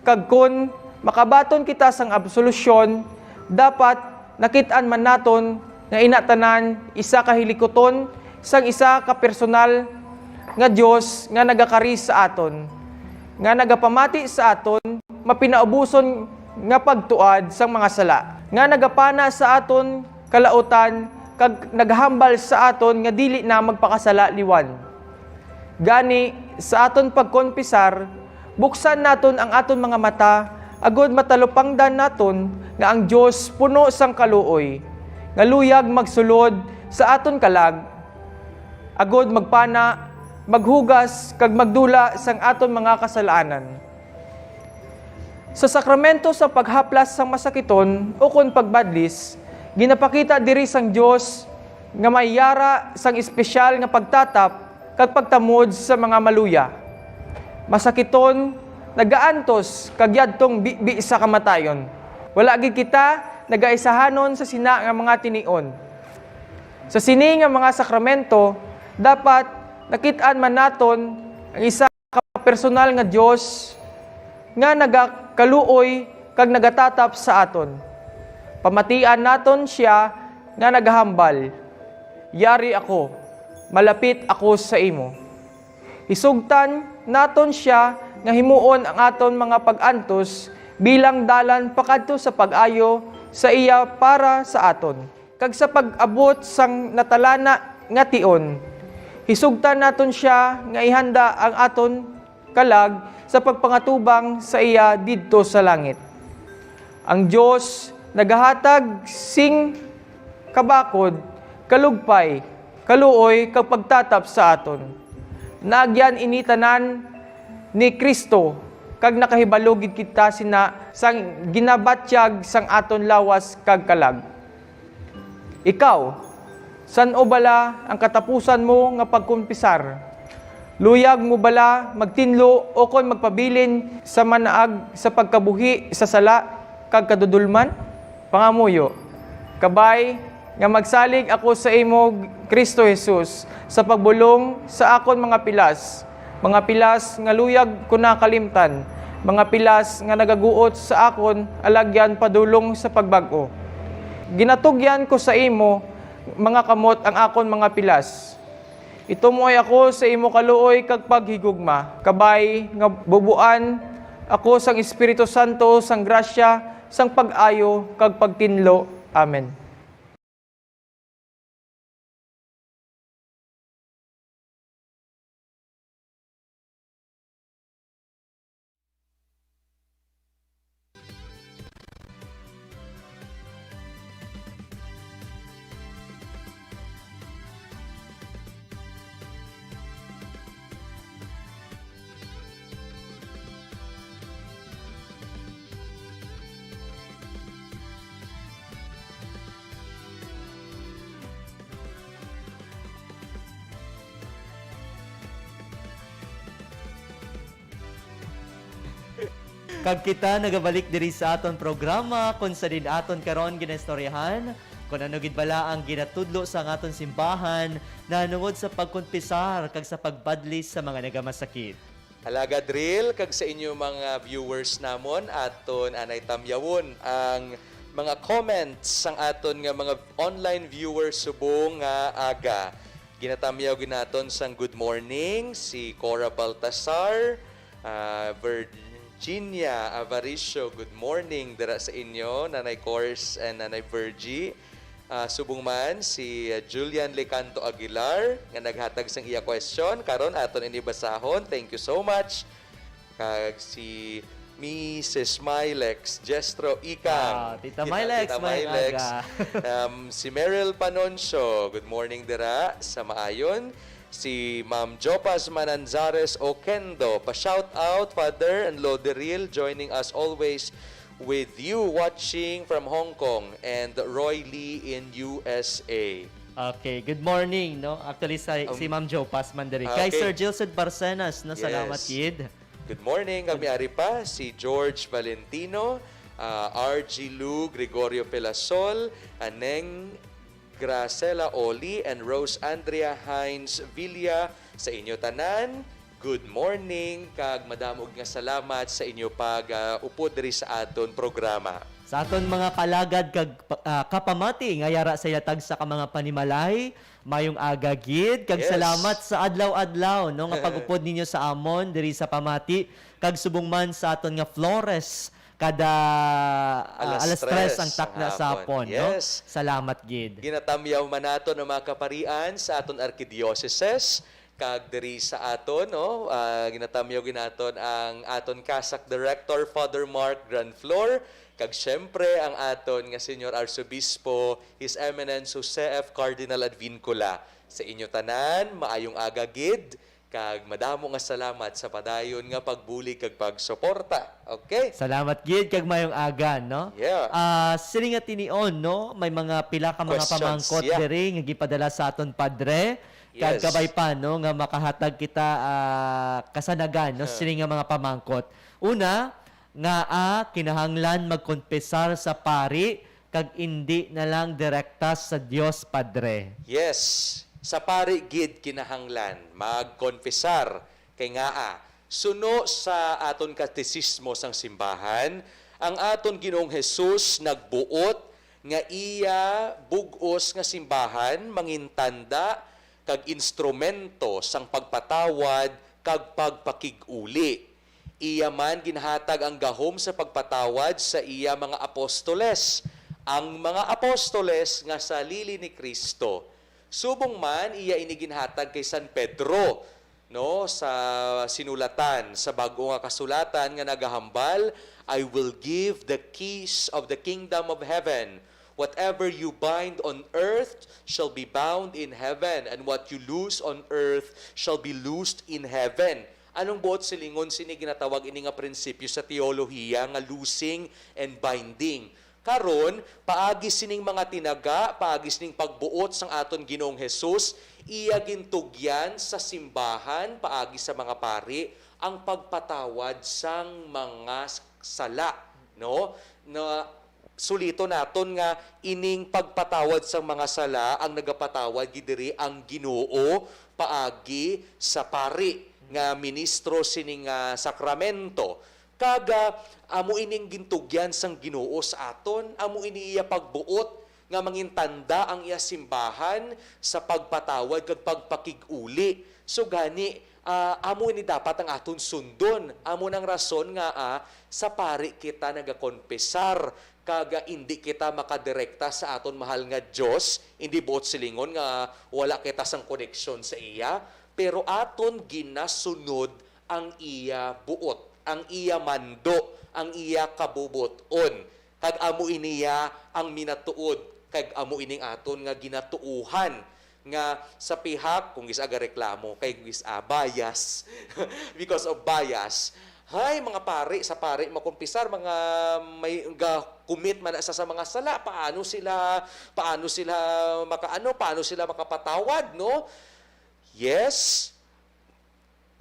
kag kon makabaton kita sang absolusyon, dapat nakit-an man naton nga ina tanan isa ka hilikuton sang isa ka personal nga Dios nga nagakari sa aton, nga nagapamati sa aton mapinauboson nga pagtuad sang mga sala, nga nagapana sa aton kalautan, kag naghambal sa aton nga dili na magpakasala liwan. Gani, sa aton pagkonpisar, buksan naton ang aton mga mata, agud matalupangdan naton nga ang Dios puno sang kaluoy, nga luyag magsulod sa aton kalag, agud magpana, maghugas, kag magdula sang aton mga kasalanan. Sa sakramento sa paghaplas sang masakiton ukon pagbadlis, ginapakita diri sang Dios nga may yara sang espesyal nga pagtatap kag pagtamod sa mga maluya. Masakiton, nagaantos kag yadtong bibi sa kamatayon. Wala gid kita nagaisahanon sa sina nga mga tinion. Sa sini nga mga sakramento, dapat nakit-an man naton ang isa ka personal nga Dios nga nagakaluoy kag nagatatap sa aton. Pamatian naton sia nga nagahambal, "Yari ako, malapit ako sa imo." Hisugtan naton sia nga himuon ang aton mga pag-antos bilang dalan pakadto sa pag-ayo sa iya para sa aton, kag sa pag-abot sang natalana nga tion, hisugtan naton sia nga ihanda ang aton kalag sa pagpangatubang sa iya didto sa langit. Ang Dios nagahatag sing kabakod, kalugpay, kaluoy, kag pagtatap sa aton. Naagyan ini tanan ni Cristo, kag nakahibalo gid kita sina sang ginabatyag sang aton lawas kag kalag. Ikaw, san-o bala ang katapusan mo nga pagkumpisar? Luyag mo bala magtinlo ukon magpabilin sa manaag sa pagkabuhi sa sala kag kadudolman? Pangamuyo, kabay nga magsalig ako sa imo, Cristo Jesus, sa pagbulong sa akon mga pilas, mga pilas nga luyag ko na kalimtan, mga pilas nga nagaguot sa akon alagyan padulong sa pagbag-o. Ginatugyan ko sa imo, mga kamot, ang akon mga pilas. Itumoy ako sa imo kaluoy kag paghigugma, kabay nga bubuan ako sang Espiritu Santo, sang grasya, sang pag-ayo, kag pagtinlo. Amen. Kag kita nagabalik diri sa aton programa, kung sa din aton karon ginaistoryahan kung ano gid bala ang ginatudlo sa aton simbahan nahanungod sa pagkumpisar kag sa pagbadlis sa mga nagamasakit. Alagad Ril, kag sa inyo mga viewers namon, aton anay tamyawon ang mga comments sang aton nga mga online viewers subong nga aga. Ginatamyaw gid naton sang good morning si Cora Baltasar, ah, Virginia Avaricio, good morning dira sa inyo, Nanay Cors and Nanay Virgie. Ah, subong man si, ah, Julian Lecanto Aguilar nga naghatag sang iya question. Karon aton ini basahon. Thank you so much. Kag si Missus Milex Jestro Ikang. Ah, Tita Milex, Tita maayong Milex. Aga. Um, si Meryl Panoncio, good morning dira sa Maayon. Si Ma'am Jopas Mananzares Oquendo, pa-shout out, Father and Loderil, joining us always with you, watching from Hong Kong, and Roy Lee in U S A. Okay, good morning, no? Actually, sa, Um, si Ma'am Jopas man diri. ah, Kay okay. Sir Gilson Barcenas, no? Salamat, Yes. Kid. Good morning. Kami ari pa si George Valentino, ah, R G Lu, Gregorio Pelasol, Aneng Gracela Oli, and Rose Andrea Hines Villa. Sa inyo tanan, good morning, kag madamo nga salamat sa inyo pag, ah, upod diri sa aton programa. Sa aton mga kalagad kag, ah, kapamati nga yara sa ilang tagsa ka mga panimalay, mayong aga gid, kag Yes. salamat sa adlaw-adlaw, no, nga pag-upod ninyo sa amon diri sa pamati, kag subong man sa aton nga Flores kada, ah, Alas alas tres tres ang takna sa hapon. Hapon, no? Yes. Salamat gid. Ginatamyaw man naton ang mga kaparian sa aton arkidiocese, kag diri sa aton, no, ah, ginatamyaw gid naton ang aton CASAC Director, Father Mark Granflor, kag siyempre ang aton nga Senior Arsobispo, His Eminence Jose F. Cardinal Advincula. Sa inyo tanan, maayong aga gid, kag madamo nga salamat sa padayon nga pagbulig kag pagsuporta. Okay? Salamat gid kag mayong aga, no? Yeah. Ah, siling nga tinion, no? May mga pila ka mga Questions, pamangkot yeah. diri nga gipadala sa aton, Padre. Kag Yes. kabay pa, no, nga makahatag kita, ah, kasanagan, no, Huh. sining nga mga pamangkot. Una, nga, ah, kinahanglan magkonpesar sa pari kag indi na lang direkta sa Dios Padre. Yes, sa pari gid kinahanglan magkonfesar, kay ngaa, suno sa aton katesismo sang simbahan, ang aton Ginoong Jesus nagbuot nga iya bug-os nga simbahan mangintanda kag instrumento sang pagpatawad kag pagpakig-uli. Iya man ginhatag ang gahom sa pagpatawad sa iya mga apostoles, ang mga apostoles nga sarili ni Cristo. Subong man, iya ini ginhatag kay San Pedro, no, sa sinulatan sa Bag-o nga Kasulatan nga nagahambal, "I will give the keys of the kingdom of heaven. Whatever you bind on earth shall be bound in heaven, and what you loose on earth shall be loosed in heaven." Anong buot silingon sini? Ginatawag ini nga prinsipyo sa teolohiya nga loosing and binding. Karon, paagi sining mga tinaga, paagi sining pagbuot sang aton Ginoong Jesus, iya gintugyan sa simbahan paagi sa mga pari ang pagpatawad sang mga sala, no? Na suliton naton nga ining pagpatawad sang mga sala, ang nagapatawad gid diri ang Ginoo paagi sa pari nga ministro sining, ah, sakramento. Kag, ah, amo ining gintugyan sang Ginoo sa aton, amo ini iya pagbuot nga mangintanda ang iya simbahan sa pagpatawad kag pagpakig-uli. So gani, ah, amo ini dapat ang aton sundon. Amo nang rason nga, ah, sa pari kita nagakonpesar kag, ah, indi kita makadirekta sa aton mahal nga Dios. Indi buot silingon nga wala kita sang koneksyon sa iya, pero aton ginasunod ang iya buot, ang iya mando, ang iya kabubot-on. Kag amo ini ya ang minatuod, kag amo ining aton nga ginatuohan nga sa pihak, kung is aga reklamo, kay kung is, ah, bias, because of bias, hay, mga pari, sa pari makumpisar, mga may ga-commit man na sa, sa mga sala, paano sila, paano sila makaano, paano sila makapatawad, no? Yes,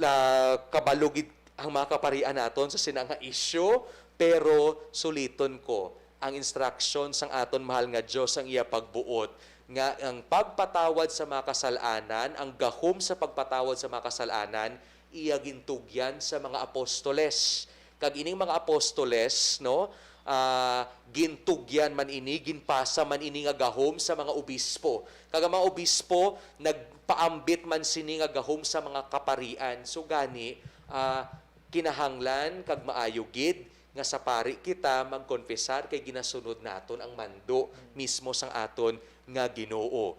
la, kabalo gid ang mga kaparian naton sa sina nga isyu, pero suliton ko, ang instruction sang aton mahal nga Dios, ang iya pagbuot nga ang pagpatawad sa mga kasal-anan, ang gahom sa pagpatawad sa mga kasal-anan, iya gintugyan sa mga apostoles. Kag ining mga apostoles, no, ah, gintugyan man ini, ginpasa man ini nga gahom sa mga obispo. Kag ang mga obispo nagpaambit man sini nga gahom sa mga kaparian. So gani, ah, kinahanglan kag maayo gid nga sa pari kita magkonfesar kay ginasunod naton ang mando mismo sang aton nga Ginoo.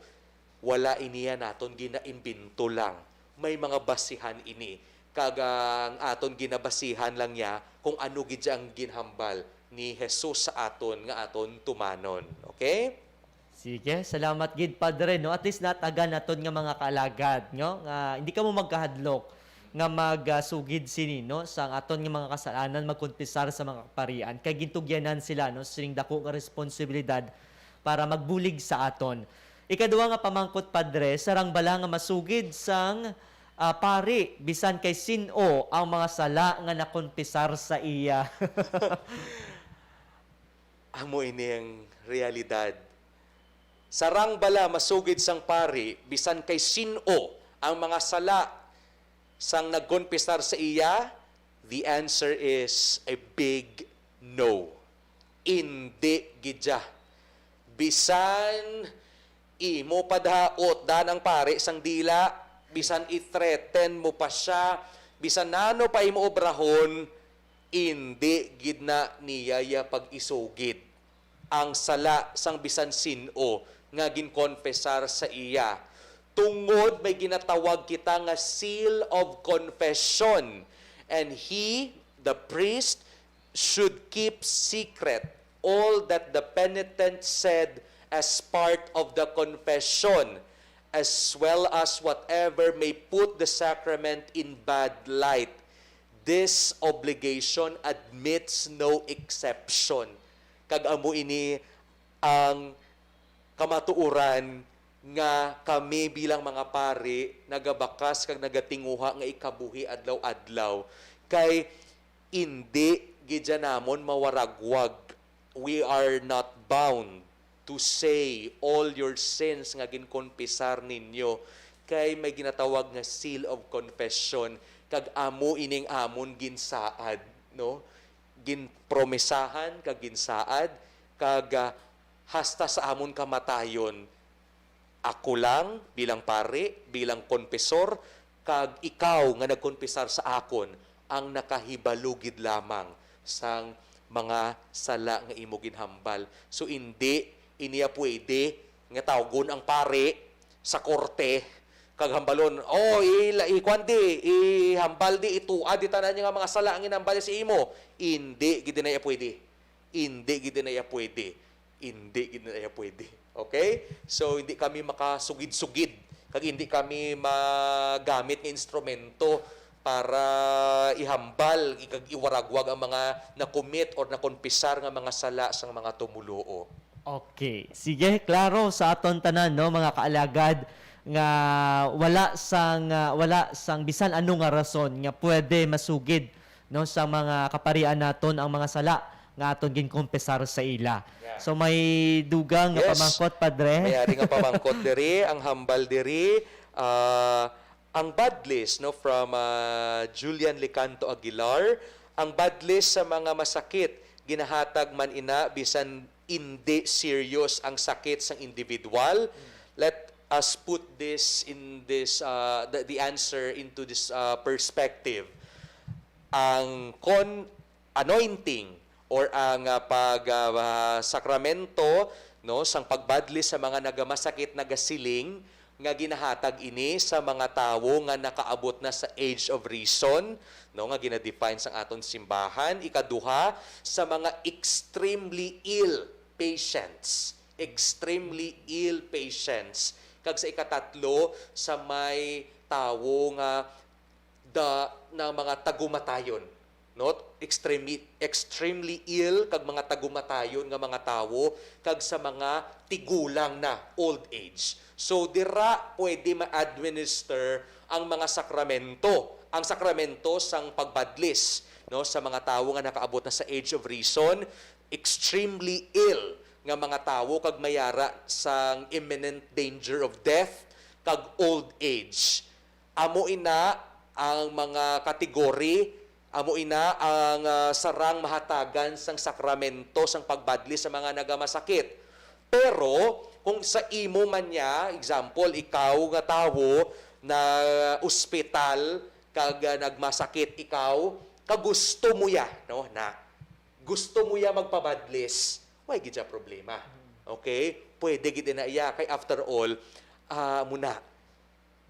Wala iniya naton ginaimbento lang. May mga basihan ini. Kag ang aton ginabasihan lang niya kung ano gid ang ginhambal ni Jesus sa aton nga aton tumanon. Okay? Sige, salamat gid, Padre, no? At least natagan naton nga mga kaalagad, no? Nga hindi kamo magkahadlok nga magsugid sini, no? Sa aton nga mga kasalanan, magkonfesar sa mga kaparian. Kay gintugyanan sila, no? Sining dako nga responsibilidad para magbulig sa aton. Ikaduha nga pamangkot, Padre, sarang bala nga masugid sang, ah, pari, bisan kay sin-o ang mga sala nga nakonfesar sa iya? Amo ini ang realidad. Sarang bala masugid sang pari bisan kay sin-o ang mga sala sang nagkonfesar sa iya? The answer is a big no. Indi gid siya. Bisan imo padaot dan ang pari sang dila, bisan i-threaten mo pa siya, bisan nano pa imo obrahon, indi gid na niya iya pag-isugid ang sala sang bisan sin-o nga ginkonfesar sa iya, tungod may ginatawag kita nga seal of confession. And he, the priest, should keep secret all that the penitent said as part of the confession, as well as whatever may put the sacrament in bad light. This obligation admits no exception. Kag amo ini ang kamatuoran nga kami bilang mga pari nagabakas kag nagatinguha nga ikabuhi adlaw-adlaw. Kay indi gid siya namon mawaragwag. We are not bound to say all your sins nga ginkonfesar ninyo, kay may ginatawag nga seal of confession, kag amo ining amon ginsaad, no? Ginpromesahan kag ginsaad, kag, ah, hasta sa amon kamatayon, ako lang bilang pari, bilang konpesor, kag ikaw nga nagkonpesar sa akon ang nakahibalo gid lamang sang mga sala nga imo ginhambal. So, indi iniya pwede nga tawgon ang pari sa korte kag hambalon, "Oh, ila, ikuan di, ihambal di, ituad di tanan nga mga sala ang ginhambal sa imo." Indi gid na iya pwede. Indi gid na iya pwede. Indi gid na iya pwede. Okay? So, hindi kami makasugid-sugid, kag hindi kami magamit nga instrumento para ihambal, kag iwaragwag ang mga nakomit or nakonpisar nga mga sala sang mga tumuluo. Okay. Sige, klaro sa aton tanan, no, mga kaalagad, nga wala sang, ah, wala sang bisan ano nga rason nga pwede masugid, no, sa mga kaparian naton ang mga sala nga aton ginkumpesar sa ila. Yeah. So, may dugang nga Yes. pamangkot, Padre? May ari nga pamangkot diri, ang hambal diri, ah, ang bad list, no, from, ah, Julian Licanto Aguilar, ang bad list sa mga masakit, ginahatag man ina bisan indi serious ang sakit sang individual. Let us put this in this, uh, the, the answer into this, uh, perspective. Ang kon anointing or ang, uh, pag, uh, sakramento, no, sang pagbadlis sa mga nagamasakit, nagasiling nga ginahatag ini sa mga tawo nga nakaabot na sa age of reason, no, nga gina-define sang aton simbahan. Ikaduha, sa mga extremely ill patients, extremely ill patients. Kag sa ikatatlo, sa may tawo nga da, na mga tagumatayon, no? Extremely, extremely ill kag mga tagumatayon nga mga tawo, kag sa mga tigulang na, old age. So, dira pwede ma-administer ang mga sakramento, ang sakramento sang pagbadlis, no, sa mga tawo nga nakaabot na sa age of reason, extremely ill nga mga tawo kag may ara sang imminent danger of death kag old age. Amo ina ang mga kategori, amo ina ang, ah, sarang mahatagan sang sakramento sang pagbadlis sa mga nagamasakit. Pero kung sa imo man niya, example, ikaw nga tawo na ospital kag, ah, nagmasakit ikaw, kag gusto mo ya, no, na gusto mo ya magpabadlis, way gid siya problema. Okay? Pwede gid na iya. Kay after all, ah, muna,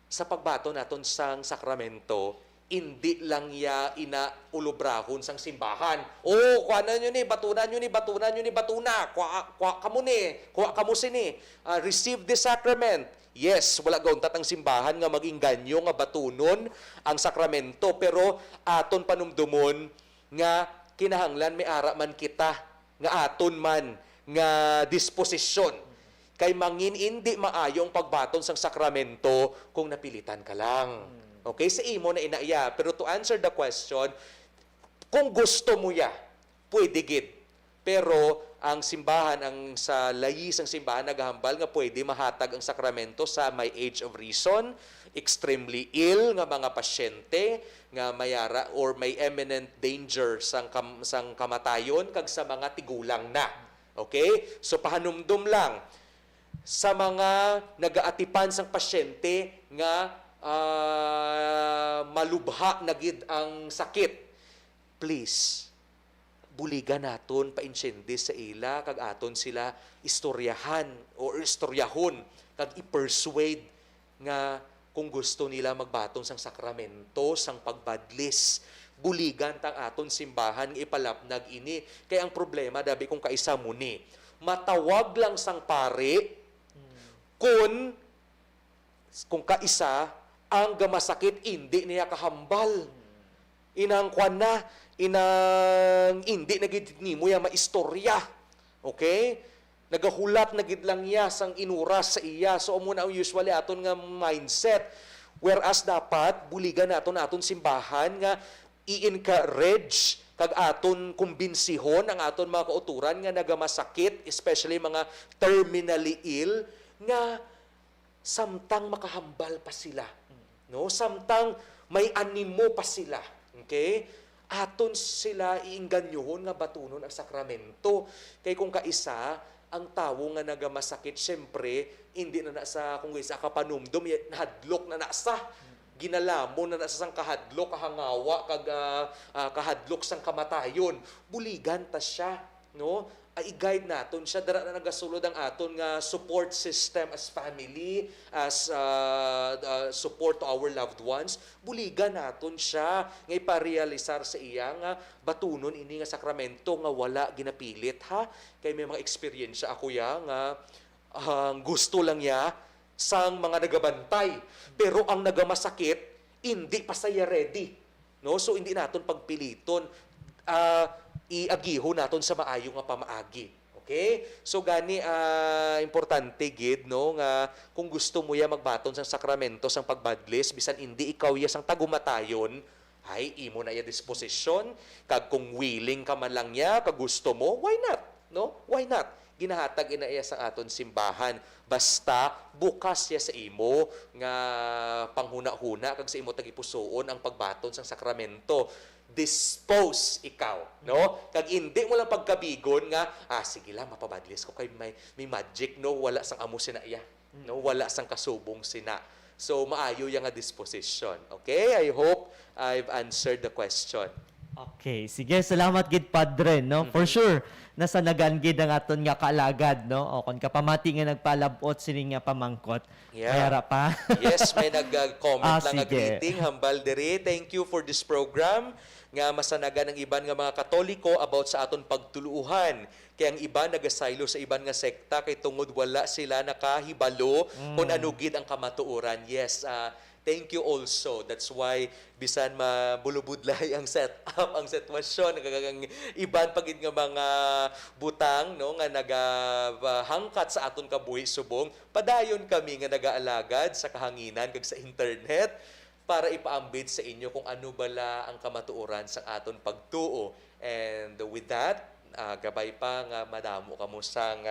sa pagbaton naton sang sakramento, indi lang ya ina ulobrahon sang simbahan. "Oh, kuha na nyo ni, batuna nyo ni, batuna nyo ni, batuna. Kuha, kuha kamo ni, kuha kamo sini. Ah, receive the sacrament." Yes, wala gauntat ang simbahan nga mag-inganyo nga batunon ang sakramento, pero aton panumdumon nga kinahanglan may ara man kita nga aton man nga disposisyon. Kay mangin indi maayo ang pagbaton sang sakramento kung napilitan ka lang. Okay, sa imo na ina iya. Pero to answer the question, kung gusto mo ya, pwede gid. Pero ang simbahan, ang sa layi sang simbahan nagahambal nga pwede mahatag ang sakramento sa may age of reason, extremely ill nga mga pasyente nga may ara or may imminent danger sang kam-, sang kamatayon, kag sa mga tigulang na. Okay? So, pahanumdom lang sa mga nagaatipan sang pasyente nga, ah, malubha na gid ang sakit. Please, buligan naton paintiende sa ila kag aton sila istoryahan o istoryahon kag i-persuade nga kung gusto nila magbaton sang sakramento sang pagbadlis, buligan ta ang aton simbahan nga ipalapnag ini. Kay ang problema, dabi, kung kaisa mo ni, matawag lang sang pari kun, kung kaisa ang gamasakit, indi niya kahambal. Inang kwan na, inang indi na gid nimo ya maistorya. Okay? Nagahulat na gid lang iya sang inuras sa iya. So, amo na ang usually aton nga mindset. Whereas dapat, buligan naton aton simbahan nga i-encourage kag aton kumbinsihon ang aton mga kauturan nga nagamasakit, especially mga terminally ill, nga samtang makahambal pa sila, no? Samtang may animo pa sila, okay? Aton sila iinganyohon nga batunon ang sakramento. Kay kung kaisa, ang tawo nga nagamasakit, siyempre, hindi na na sa, kung isa ka panumdom, ya-, nahadlok na na sa, ginalamon na na sa sang kahadlok, kahangawa, kag, ah, ah, kahadlok sang kamatayon. Buligan ta siya, no? Ay, i-guide naton siya. Dara na nagasulod ang aton nga support system as family, as, ah, ah, support to our loved ones. Buligan naton siya nga iparealisar sa iya nga batunon ini nga sakramento nga wala ginapilit, ha? Kay may mga eksperyensya ako ya nga ang gusto lang niya sang mga nagabantay, pero ang nagamasakit, indi pa siya ready, no? So, indi naton pagpiliton, ah, iagihon naton sa maayo nga pamaagi. Okay? So, gani, ah, importante gid, no, nga kung gusto mo ya magbaton sang sakramento sang pagbadlis, bisan indi ikaw ya sang tagumatayon, ay, imo na iya disposisyon, kag kung willing ka man lang niya, kag gusto mo, why not? No? Why not? Ginahatag ina iya sang aton simbahan, basta bukas siya sa imo nga panghunahuna kag sa imo tagipusoon ang pagbaton sang sakramento. Dispose ikaw, no? Kag indi mo lang pagkabigon nga, "Ah, sige lang, mapabadlis ko kay may, may magic, no? Wala sang amo sina iya." No, wala sang kasubong sina. So, maayo ya nga disposition. Okay? I hope I've answered the question. Okay, sige, salamat gid, Padre, no? For sure, nasanagan gid ang aton nga kaalagad, no? O kon kapamati nga nagpalab-ot sini nga pamangkot. Yeah. May ara pa. Yes, may nag-comment Ah, lang nga sige. Greeting, hambal diri. Thank you for this program nga masanagan ang iban nga mga Katoliko about sa aton pagtuluohan. Kay ang iban nagasaylo sa iban nga sekta kay tungod wala sila nakahibalo kung ano gid ang kamatuoran. Yes, ah, thank you also. That's why bisan mabulubudlay ang setup, ang sitwasyon, kag ang iban pa gid nga mga butang, no, nga nagahangkat sa aton kabuhi subong, padayon kami nga nagaalagad sa kahanginan kag sa internet para ipaambit sa inyo kung ano bala ang kamatuoran sang aton pagtuo. And with that, ah, gabay pa nga madamo kamo sang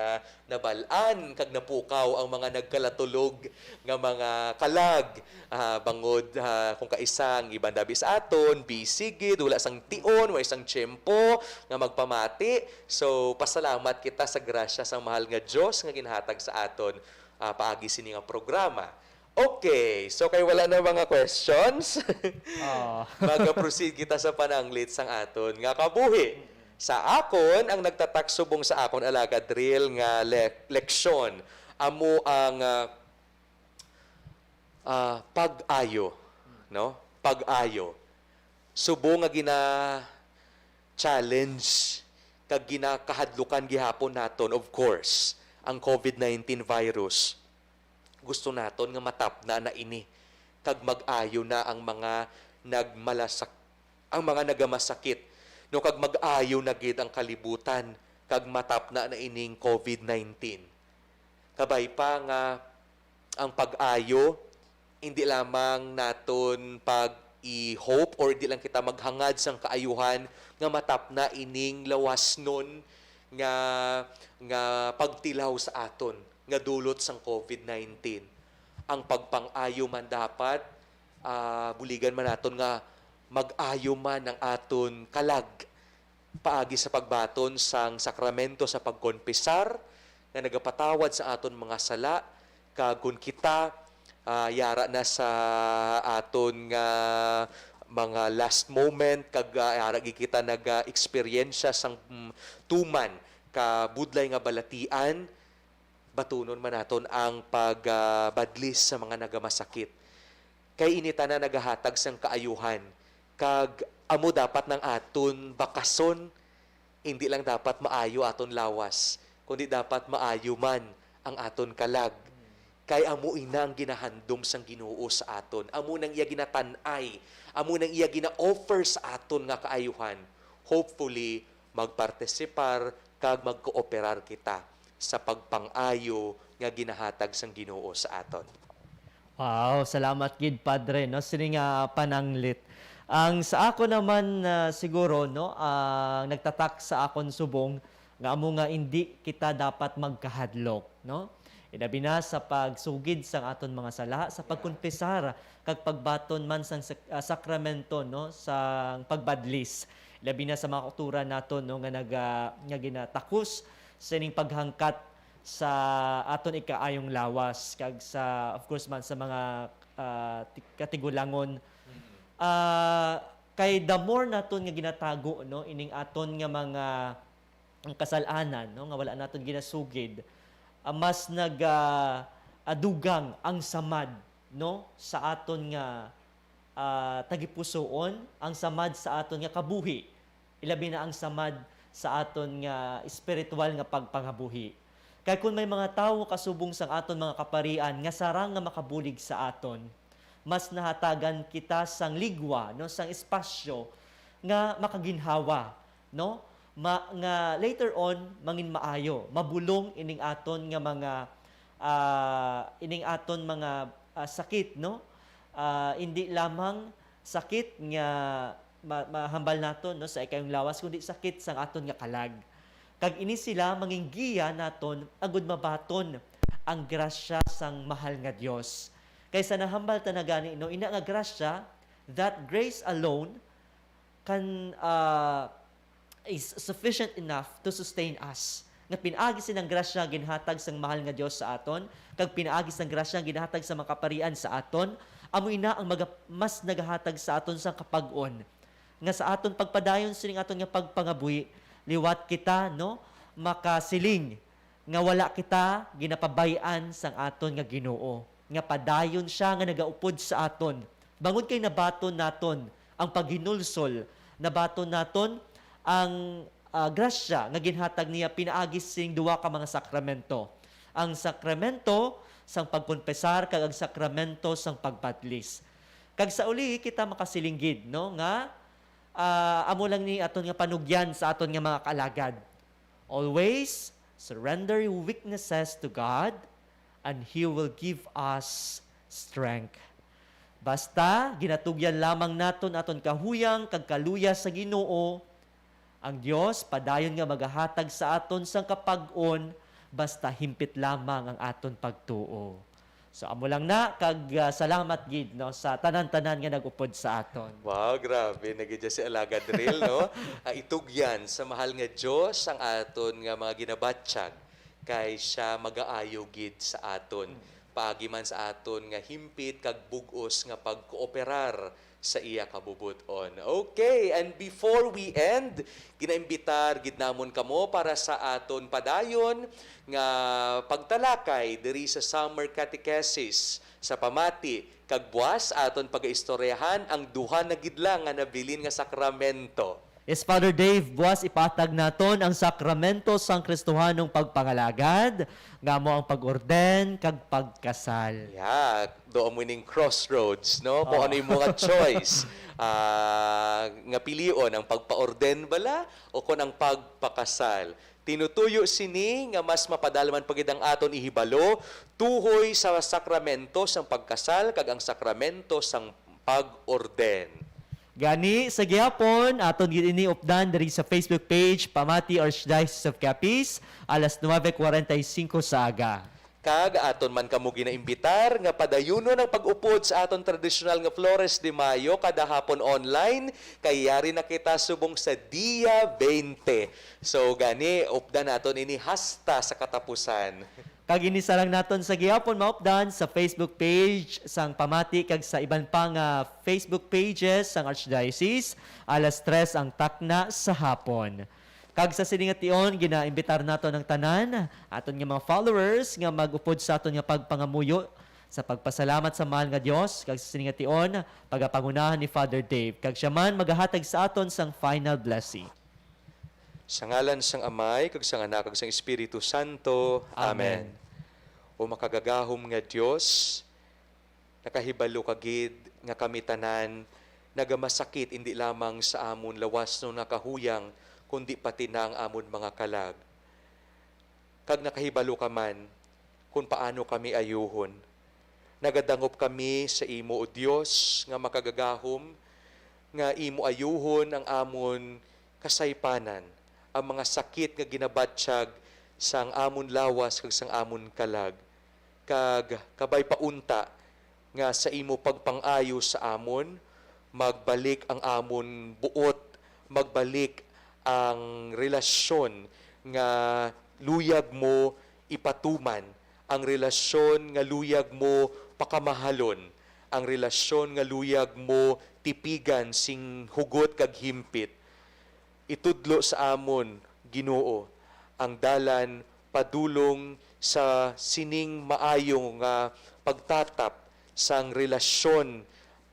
nabal-an kag napukaw ang mga nagkalatulog nga mga kalag, ah, bangod, ah, kung kaisa ang iban dabi sa aton, busy gid, wala sang tion, wala sang tiyempo nga magpamati. So, pasalamat kita sa grasya sang mahal nga Dios nga ginhatag sa aton, ah, paagi sini nga programa. Okay, so kay wala na mga questions, Oh. mag-proceed kita sa pananglit sang aton nga kabuhi. Sa akon, ang nagtatak subong sa akon, Alagad Ril, nga le-, leksyon, amo ang, ah, ah, pag-ayo, no? Pag-ayo. Subong nga gina-challenge kag ginakahadlukan gihapon naton, of course, ang covid nineteen virus. Gusto naton nga matapna na ini, kag mag-ayo na ang mga nagmalasak-, ang mga nagamasakit, no, kag mag-ayo na gid ang kalibutan, kag matapna na ining covid nineteen. Kabay pa nga ang pag-ayo, hindi lamang naton pag-i-hope or di lang kita maghangad sang kaayuhan nga matapna ining lawasnon nga, nga pagtilaw sa aton nga dulot sang covid nineteen. Ang pagpang-ayo man dapat, ah, buligan man naton nga mag-ayo man ang aton kalag paagi sa pagbaton sang sakramento sa pagkonpisar nga nagapatawad sa aton mga sala, kag kon kita, ah, yara na sa aton nga mga last moment, kag, ah, yara gid kita naga-eksperyensya sang, mm, tuman ka budlay nga balatian, batunon man naton ang pag, ah, badlis sa mga nagamasakit. Kay ini tanan nagahatag sang kaayuhan, kag amo dapat nang aton bakason, hindi lang dapat maayo aton lawas, kundi dapat maayo man ang aton kalag. Kay amo ina ang ginahandom sang Ginoo sa aton. Amo nang iya ginatan-ay, amo nang iya gina-offer sa aton nga kaayuhan. Hopefully, magpartisipar kag magkooperar kita sa pagpang-ayo nga ginahatag sang Ginoo sa aton. Wow, salamat gid, Padre, no, sini nga pananglit. Ang sa ako naman, ah, siguro, no, ang nagtatak sa akon subong nga amo nga indi kita dapat magkahadlok, no? Ilabi na sa pagsugid sang aton mga sala, sa pagkonfesar kag pagbaton man sang sak-, ah, sakramento, no, sang pagbadlis. Ilabi na sa mga kauturan naton, no, nga naga-, nga ginatakos sining paghangkat sa aton ikaayong lawas kag sa, of course man, sa mga, ah, ti-, katigulangon. Ah, kay the more naton nga ginatago, no, ining aton nga mga, ang kasal-anan, no, nga wala naton ginasugid, ah, mas nag, ah, ah, dugang ang samad, no, sa aton nga, ah, tagipusoon, ang samad sa aton nga kabuhi, ilabi na ang samad sa aton nga espiritual nga pagpangabuhi. Kay kon may mga tawo kasubong sang aton mga kaparian nga sarang nga makabulig sa aton, mas nahatagan kita sang ligwa, no, sang espasyo nga makaginhawa, no? Ma-, nga later on mangin maayo, mabulong ining aton nga mga, ah, ining aton mga, ah, sakit, no? Ah, indi lamang sakit nga ma-, mahambal naton, no, sa ikayong lawas, kundi sakit sang aton nga kalag. Kag ini sila mangin giya naton agud mabaton ang grasya sang mahal nga Dios. Kay sa nahambal ta na gani, no, ina nga grasya, that grace alone can, ah, is sufficient enough to sustain us. Nga pinaagi sining grasya ginhatag sang mahal nga Dios sa aton, kag pinaagi sang grasya ginhatag sa mga kaparian sa aton, amo ina ang maga-, mas nagahatag sa aton sang kapag-on, nga sa aton pagpadayon sining aton nga pagpangabuhi, liwat kita, no, makasiling nga wala kita ginapabay-an sang aton nga Ginoo, nga padayon sia nga nagaupod sa aton. Bangod kay nabaton naton ang paghinulsol, nabaton naton ang, ah, grasya nga ginhatag niya pinaagi sing duha ka mga sakramento, ang sakramento sang pagkonfesar kag ang sakramento sang pagbadlis. Kag sa uli, kita makasiling gid, no, nga, ah, amo lang ni aton nga panugyan sa aton nga mga kaalagad. Always surrender your weaknesses to God, and He will give us strength. Basta ginatugyan lamang naton aton kahuyang kag kaluya sa Ginoo, ang Dios padayon nga magahatag sa aton sang kapag-on, basta himpit lamang ang aton pagtuo. So, amo lang na, kag, ah, salamat gid, no, sa tanan-tanan nga nag-upod sa aton. Wow, grabe na gid si Alagad Ril, no? Ah, itugyan sa mahal nga Dios ang aton nga mga ginabatyag, kay sia magaayo gid sa aton. Paagi man sa aton nga himpit kag bug-os nga pagkooperar sa iya kabubot-on. Okay, and before we end, ginaimbitar gid namon kamo para sa aton padayon nga pagtalakay diri sa Summer Catechesis sa pamati, kag buas aton pagaistoryahan ang duha na gid lang nga nabilin nga sakramento. Yes, Father Dave, buas ipatag naton ang sakramento sang Kristohanong pagpangalagad, nga amo ang pag-orden kag pagkasal. Yeah, do mo ning crossroads, no? Kung Oh. ano yung mga choice. Ah, nga pilion, ang pagpa-orden bala o kon ang pagpakasal. Tinutuyo sini nga mas mapadalman pa gid ang aton ihibalo tuhoy sa sakramento sang pagkasal kag ang sakramento sang pag-orden. Gani, sa gihapon, aton gid ini updan diri sa Facebook page, Pamati Archdiocese of Capiz, alas nuebe cuarenta y cinco sa aga. Kag aton man kamo ginaimbitar nga padayunon ang pag-upod sa aton tradisyonal nga Flores de Mayo kada hapon online, kay yari na kita subong sa Dia twenty. So, gani, updan naton ini hasta sa katapusan. Kag ini sa lang naton sa gihapon maupdan sa Facebook page sang Pamati kag sa iban pa nga Facebook pages sang Archdiocese, alas tres ang takna sa hapon. Kag sa sini nga tion, ginaimbitar naton ang tanan, aton nga mga followers, nga mag-upod sa aton nga pagpangamuyo sa pagpasalamat sa mahal nga Dios, kag sa sini nga tion, pagapangunahan ni Father Dave, kag siya man magahatag sa aton sang final blessing. Sa ngalan sang Amay, kag sang Anak, kag sang Espiritu Santo. Amen. Amen. O makagagahom nga Dios, nakahibalo ka gid nga kami tanan nagamasakit indi lamang sa amon lawasnon nga kahuyang, kundi pati na ang amon mga kalag. Kag nakahibalo ka man kon paano kami ayuhon. Nagadangop kami sa imo, O Dios, nga makagagahom, nga imo ayuhon ang amon kasaypanan, ang mga sakit nga ginabatyag sang amon lawas kag sang amon kalag. Kag kabay pa unta nga sa imo pagpang-ayo sa amon, magbalik ang amon buot, magbalik ang relasyon nga luyag mo ipatuman, ang relasyon nga luyag mo pakamahalon, ang relasyon nga luyag mo tipigan sing hugot kag himpit. Itudlo sa amon, Ginoo, ang dalan padulong sa sining maayo nga pagtatap sang relasyon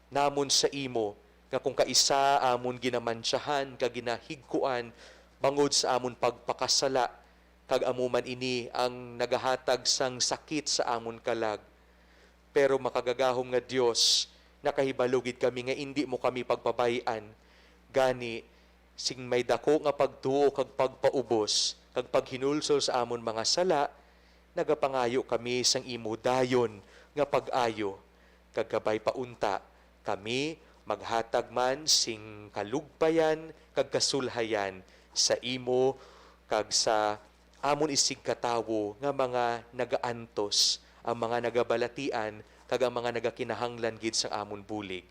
namon sa imo, nga kung kaisa amon ginamantsahan kag ginahigkuan bangod sa amon pagpakasala, kag amo man ini ang nagahatag sang sakit sa amon kalag. Pero makagagahom nga Dios, nakahibalo gid kami nga indi mo kami pagpabay-an. Gani, sing may daku nga pagtuo kag pagpaubos, kag paghinulsol sa amon mga sala, nagapangayo kami sang imo dayon nga pag-ayo, kag kabay pa unta kami maghatag man sing kalugpayan kag kasulhayan sa imo kag sa amon isigkatawo nga mga nagaantos, ang mga nagabalatian, kag ang mga nagakinahanglan gid sang amon bulig.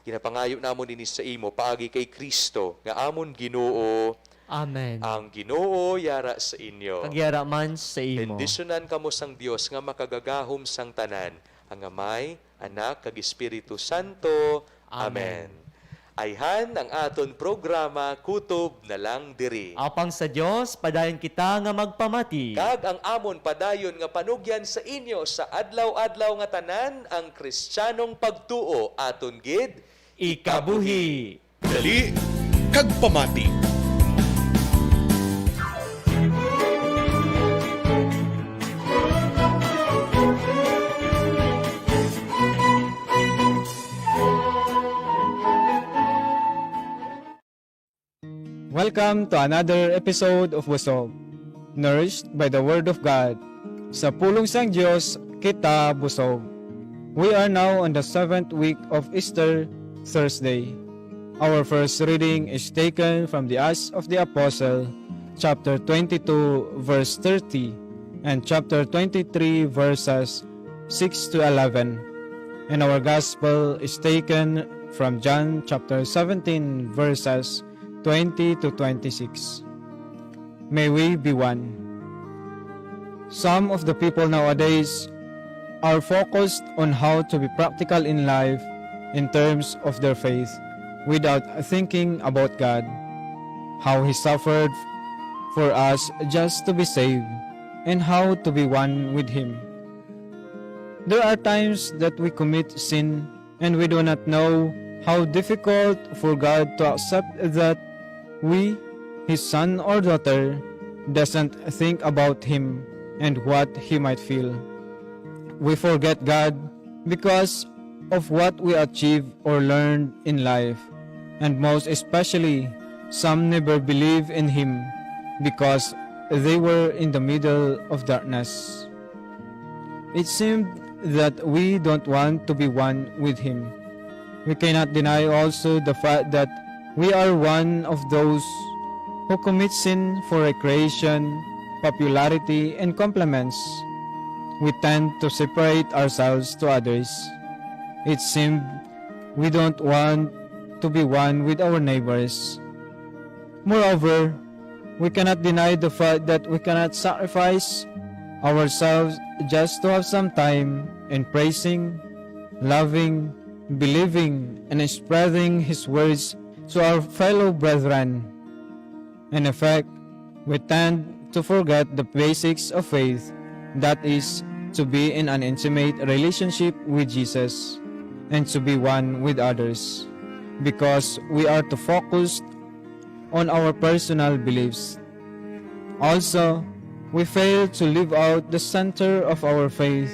Ginapangayo namon ini sa imo paagi kay Cristo nga amon Ginoo. Amen. Ang Ginoo yara sa inyo. Kag yara man sa imo. Bendisyonan kamo sang Dios nga makagagahom sang tanan, ang Amay, Anak, kag Espiritu Santo. Amen. Amen. Ayhan ang aton programa, Kutob na lang diri. Apang sa Dios, padayon kita nga magpamati. Kag ang amon padayon nga panugyan sa inyo sa adlaw-adlaw nga tanan, ang Kristiyanong pagtuo, aton gid ikabuhi. Dali kag pamati. Welcome to another episode of Busog, nourished by the Word of God. Sa pulong sang Dios, kita busog. We are now on the seventh week of Easter, Thursday. Our first reading is taken from the Acts of the Apostle, chapter twenty-two, verse thirty, and chapter twenty-three, verses six to eleven. And our gospel is taken from John chapter seventeen, verses twenty to twenty-six. May we be one. Some of the people nowadays are focused on how to be practical in life in terms of their faith without thinking about God, how He suffered for us just to be saved, and how to be one with Him. There are times that we commit sin and we do not know how difficult for God to accept that we, His son or daughter, doesn't think about Him and what He might feel. We forget God because of what we achieve or learn in life, and most especially, some never believe in Him because they were in the middle of darkness. It seemed that we don't want to be one with Him. We cannot deny also the fact that we are one of those who commit sin for recreation, popularity, and compliments. We tend to separate ourselves to others. It seemed we don't want to be one with our neighbors. Moreover, we cannot deny the fact that we cannot sacrifice ourselves just to have some time in praising, loving, believing, and spreading His words to our fellow brethren. In effect, we tend to forget the basics of faith, that is, to be in an intimate relationship with Jesus and to be one with others, because we are too focused on our personal beliefs. Also, we fail to live out the center of our faith,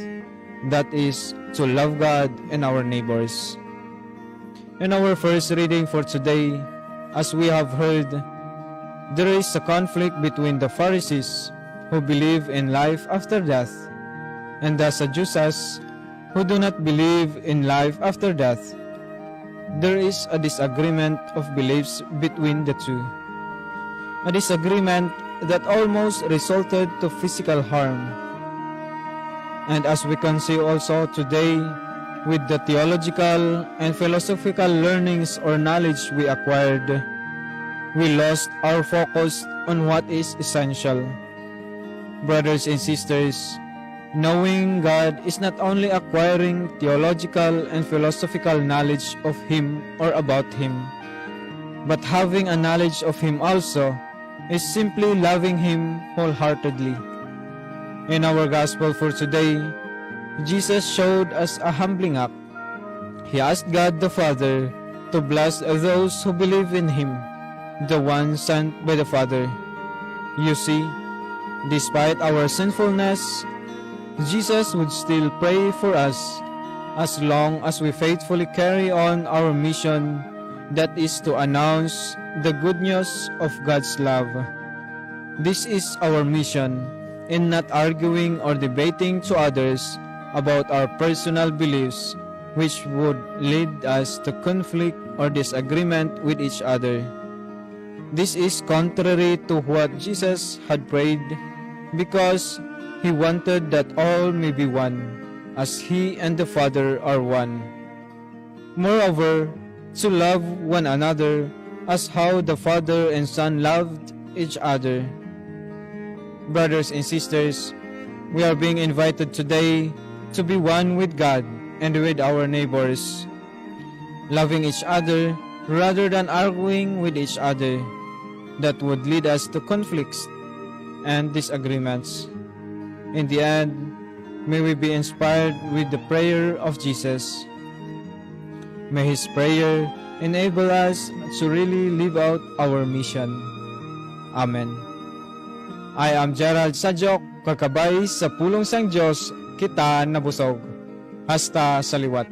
that is, to love God and our neighbors. In our first reading for today, as we have heard, there is a conflict between the Pharisees, who believe in life after death, and the Sadducees, who do not believe in life after death. There is a disagreement of beliefs between the two, a disagreement that almost resulted to physical harm. And as we can see also today, with the theological and philosophical learnings or knowledge we acquired, we lost our focus on what is essential. Brothers and sisters, knowing God is not only acquiring theological and philosophical knowledge of Him or about Him, but having a knowledge of Him also is simply loving Him wholeheartedly. In our gospel for today, Jesus showed us a humbling act. He asked God the Father to bless those who believe in Him, the one sent by the Father. You see, despite our sinfulness, Jesus would still pray for us as long as we faithfully carry on our mission, that is to announce the good news of God's love. This is our mission in not arguing or debating to others about our personal beliefs, which would lead us to conflict or disagreement with each other. This is contrary to what Jesus had prayed, because He wanted that all may be one, as He and the Father are one. Moreover, to love one another as how the Father and Son loved each other. Brothers and sisters, we are being invited today to be one with God and with our neighbors, loving each other rather than arguing with each other that would lead us to conflicts and disagreements. In the end, may we be inspired with the prayer of Jesus. May His prayer enable us to really live out our mission. Amen. I am Gerald Sajok, kakabay sa pulong sang Dios kita nabusog. Hasta sa liwat.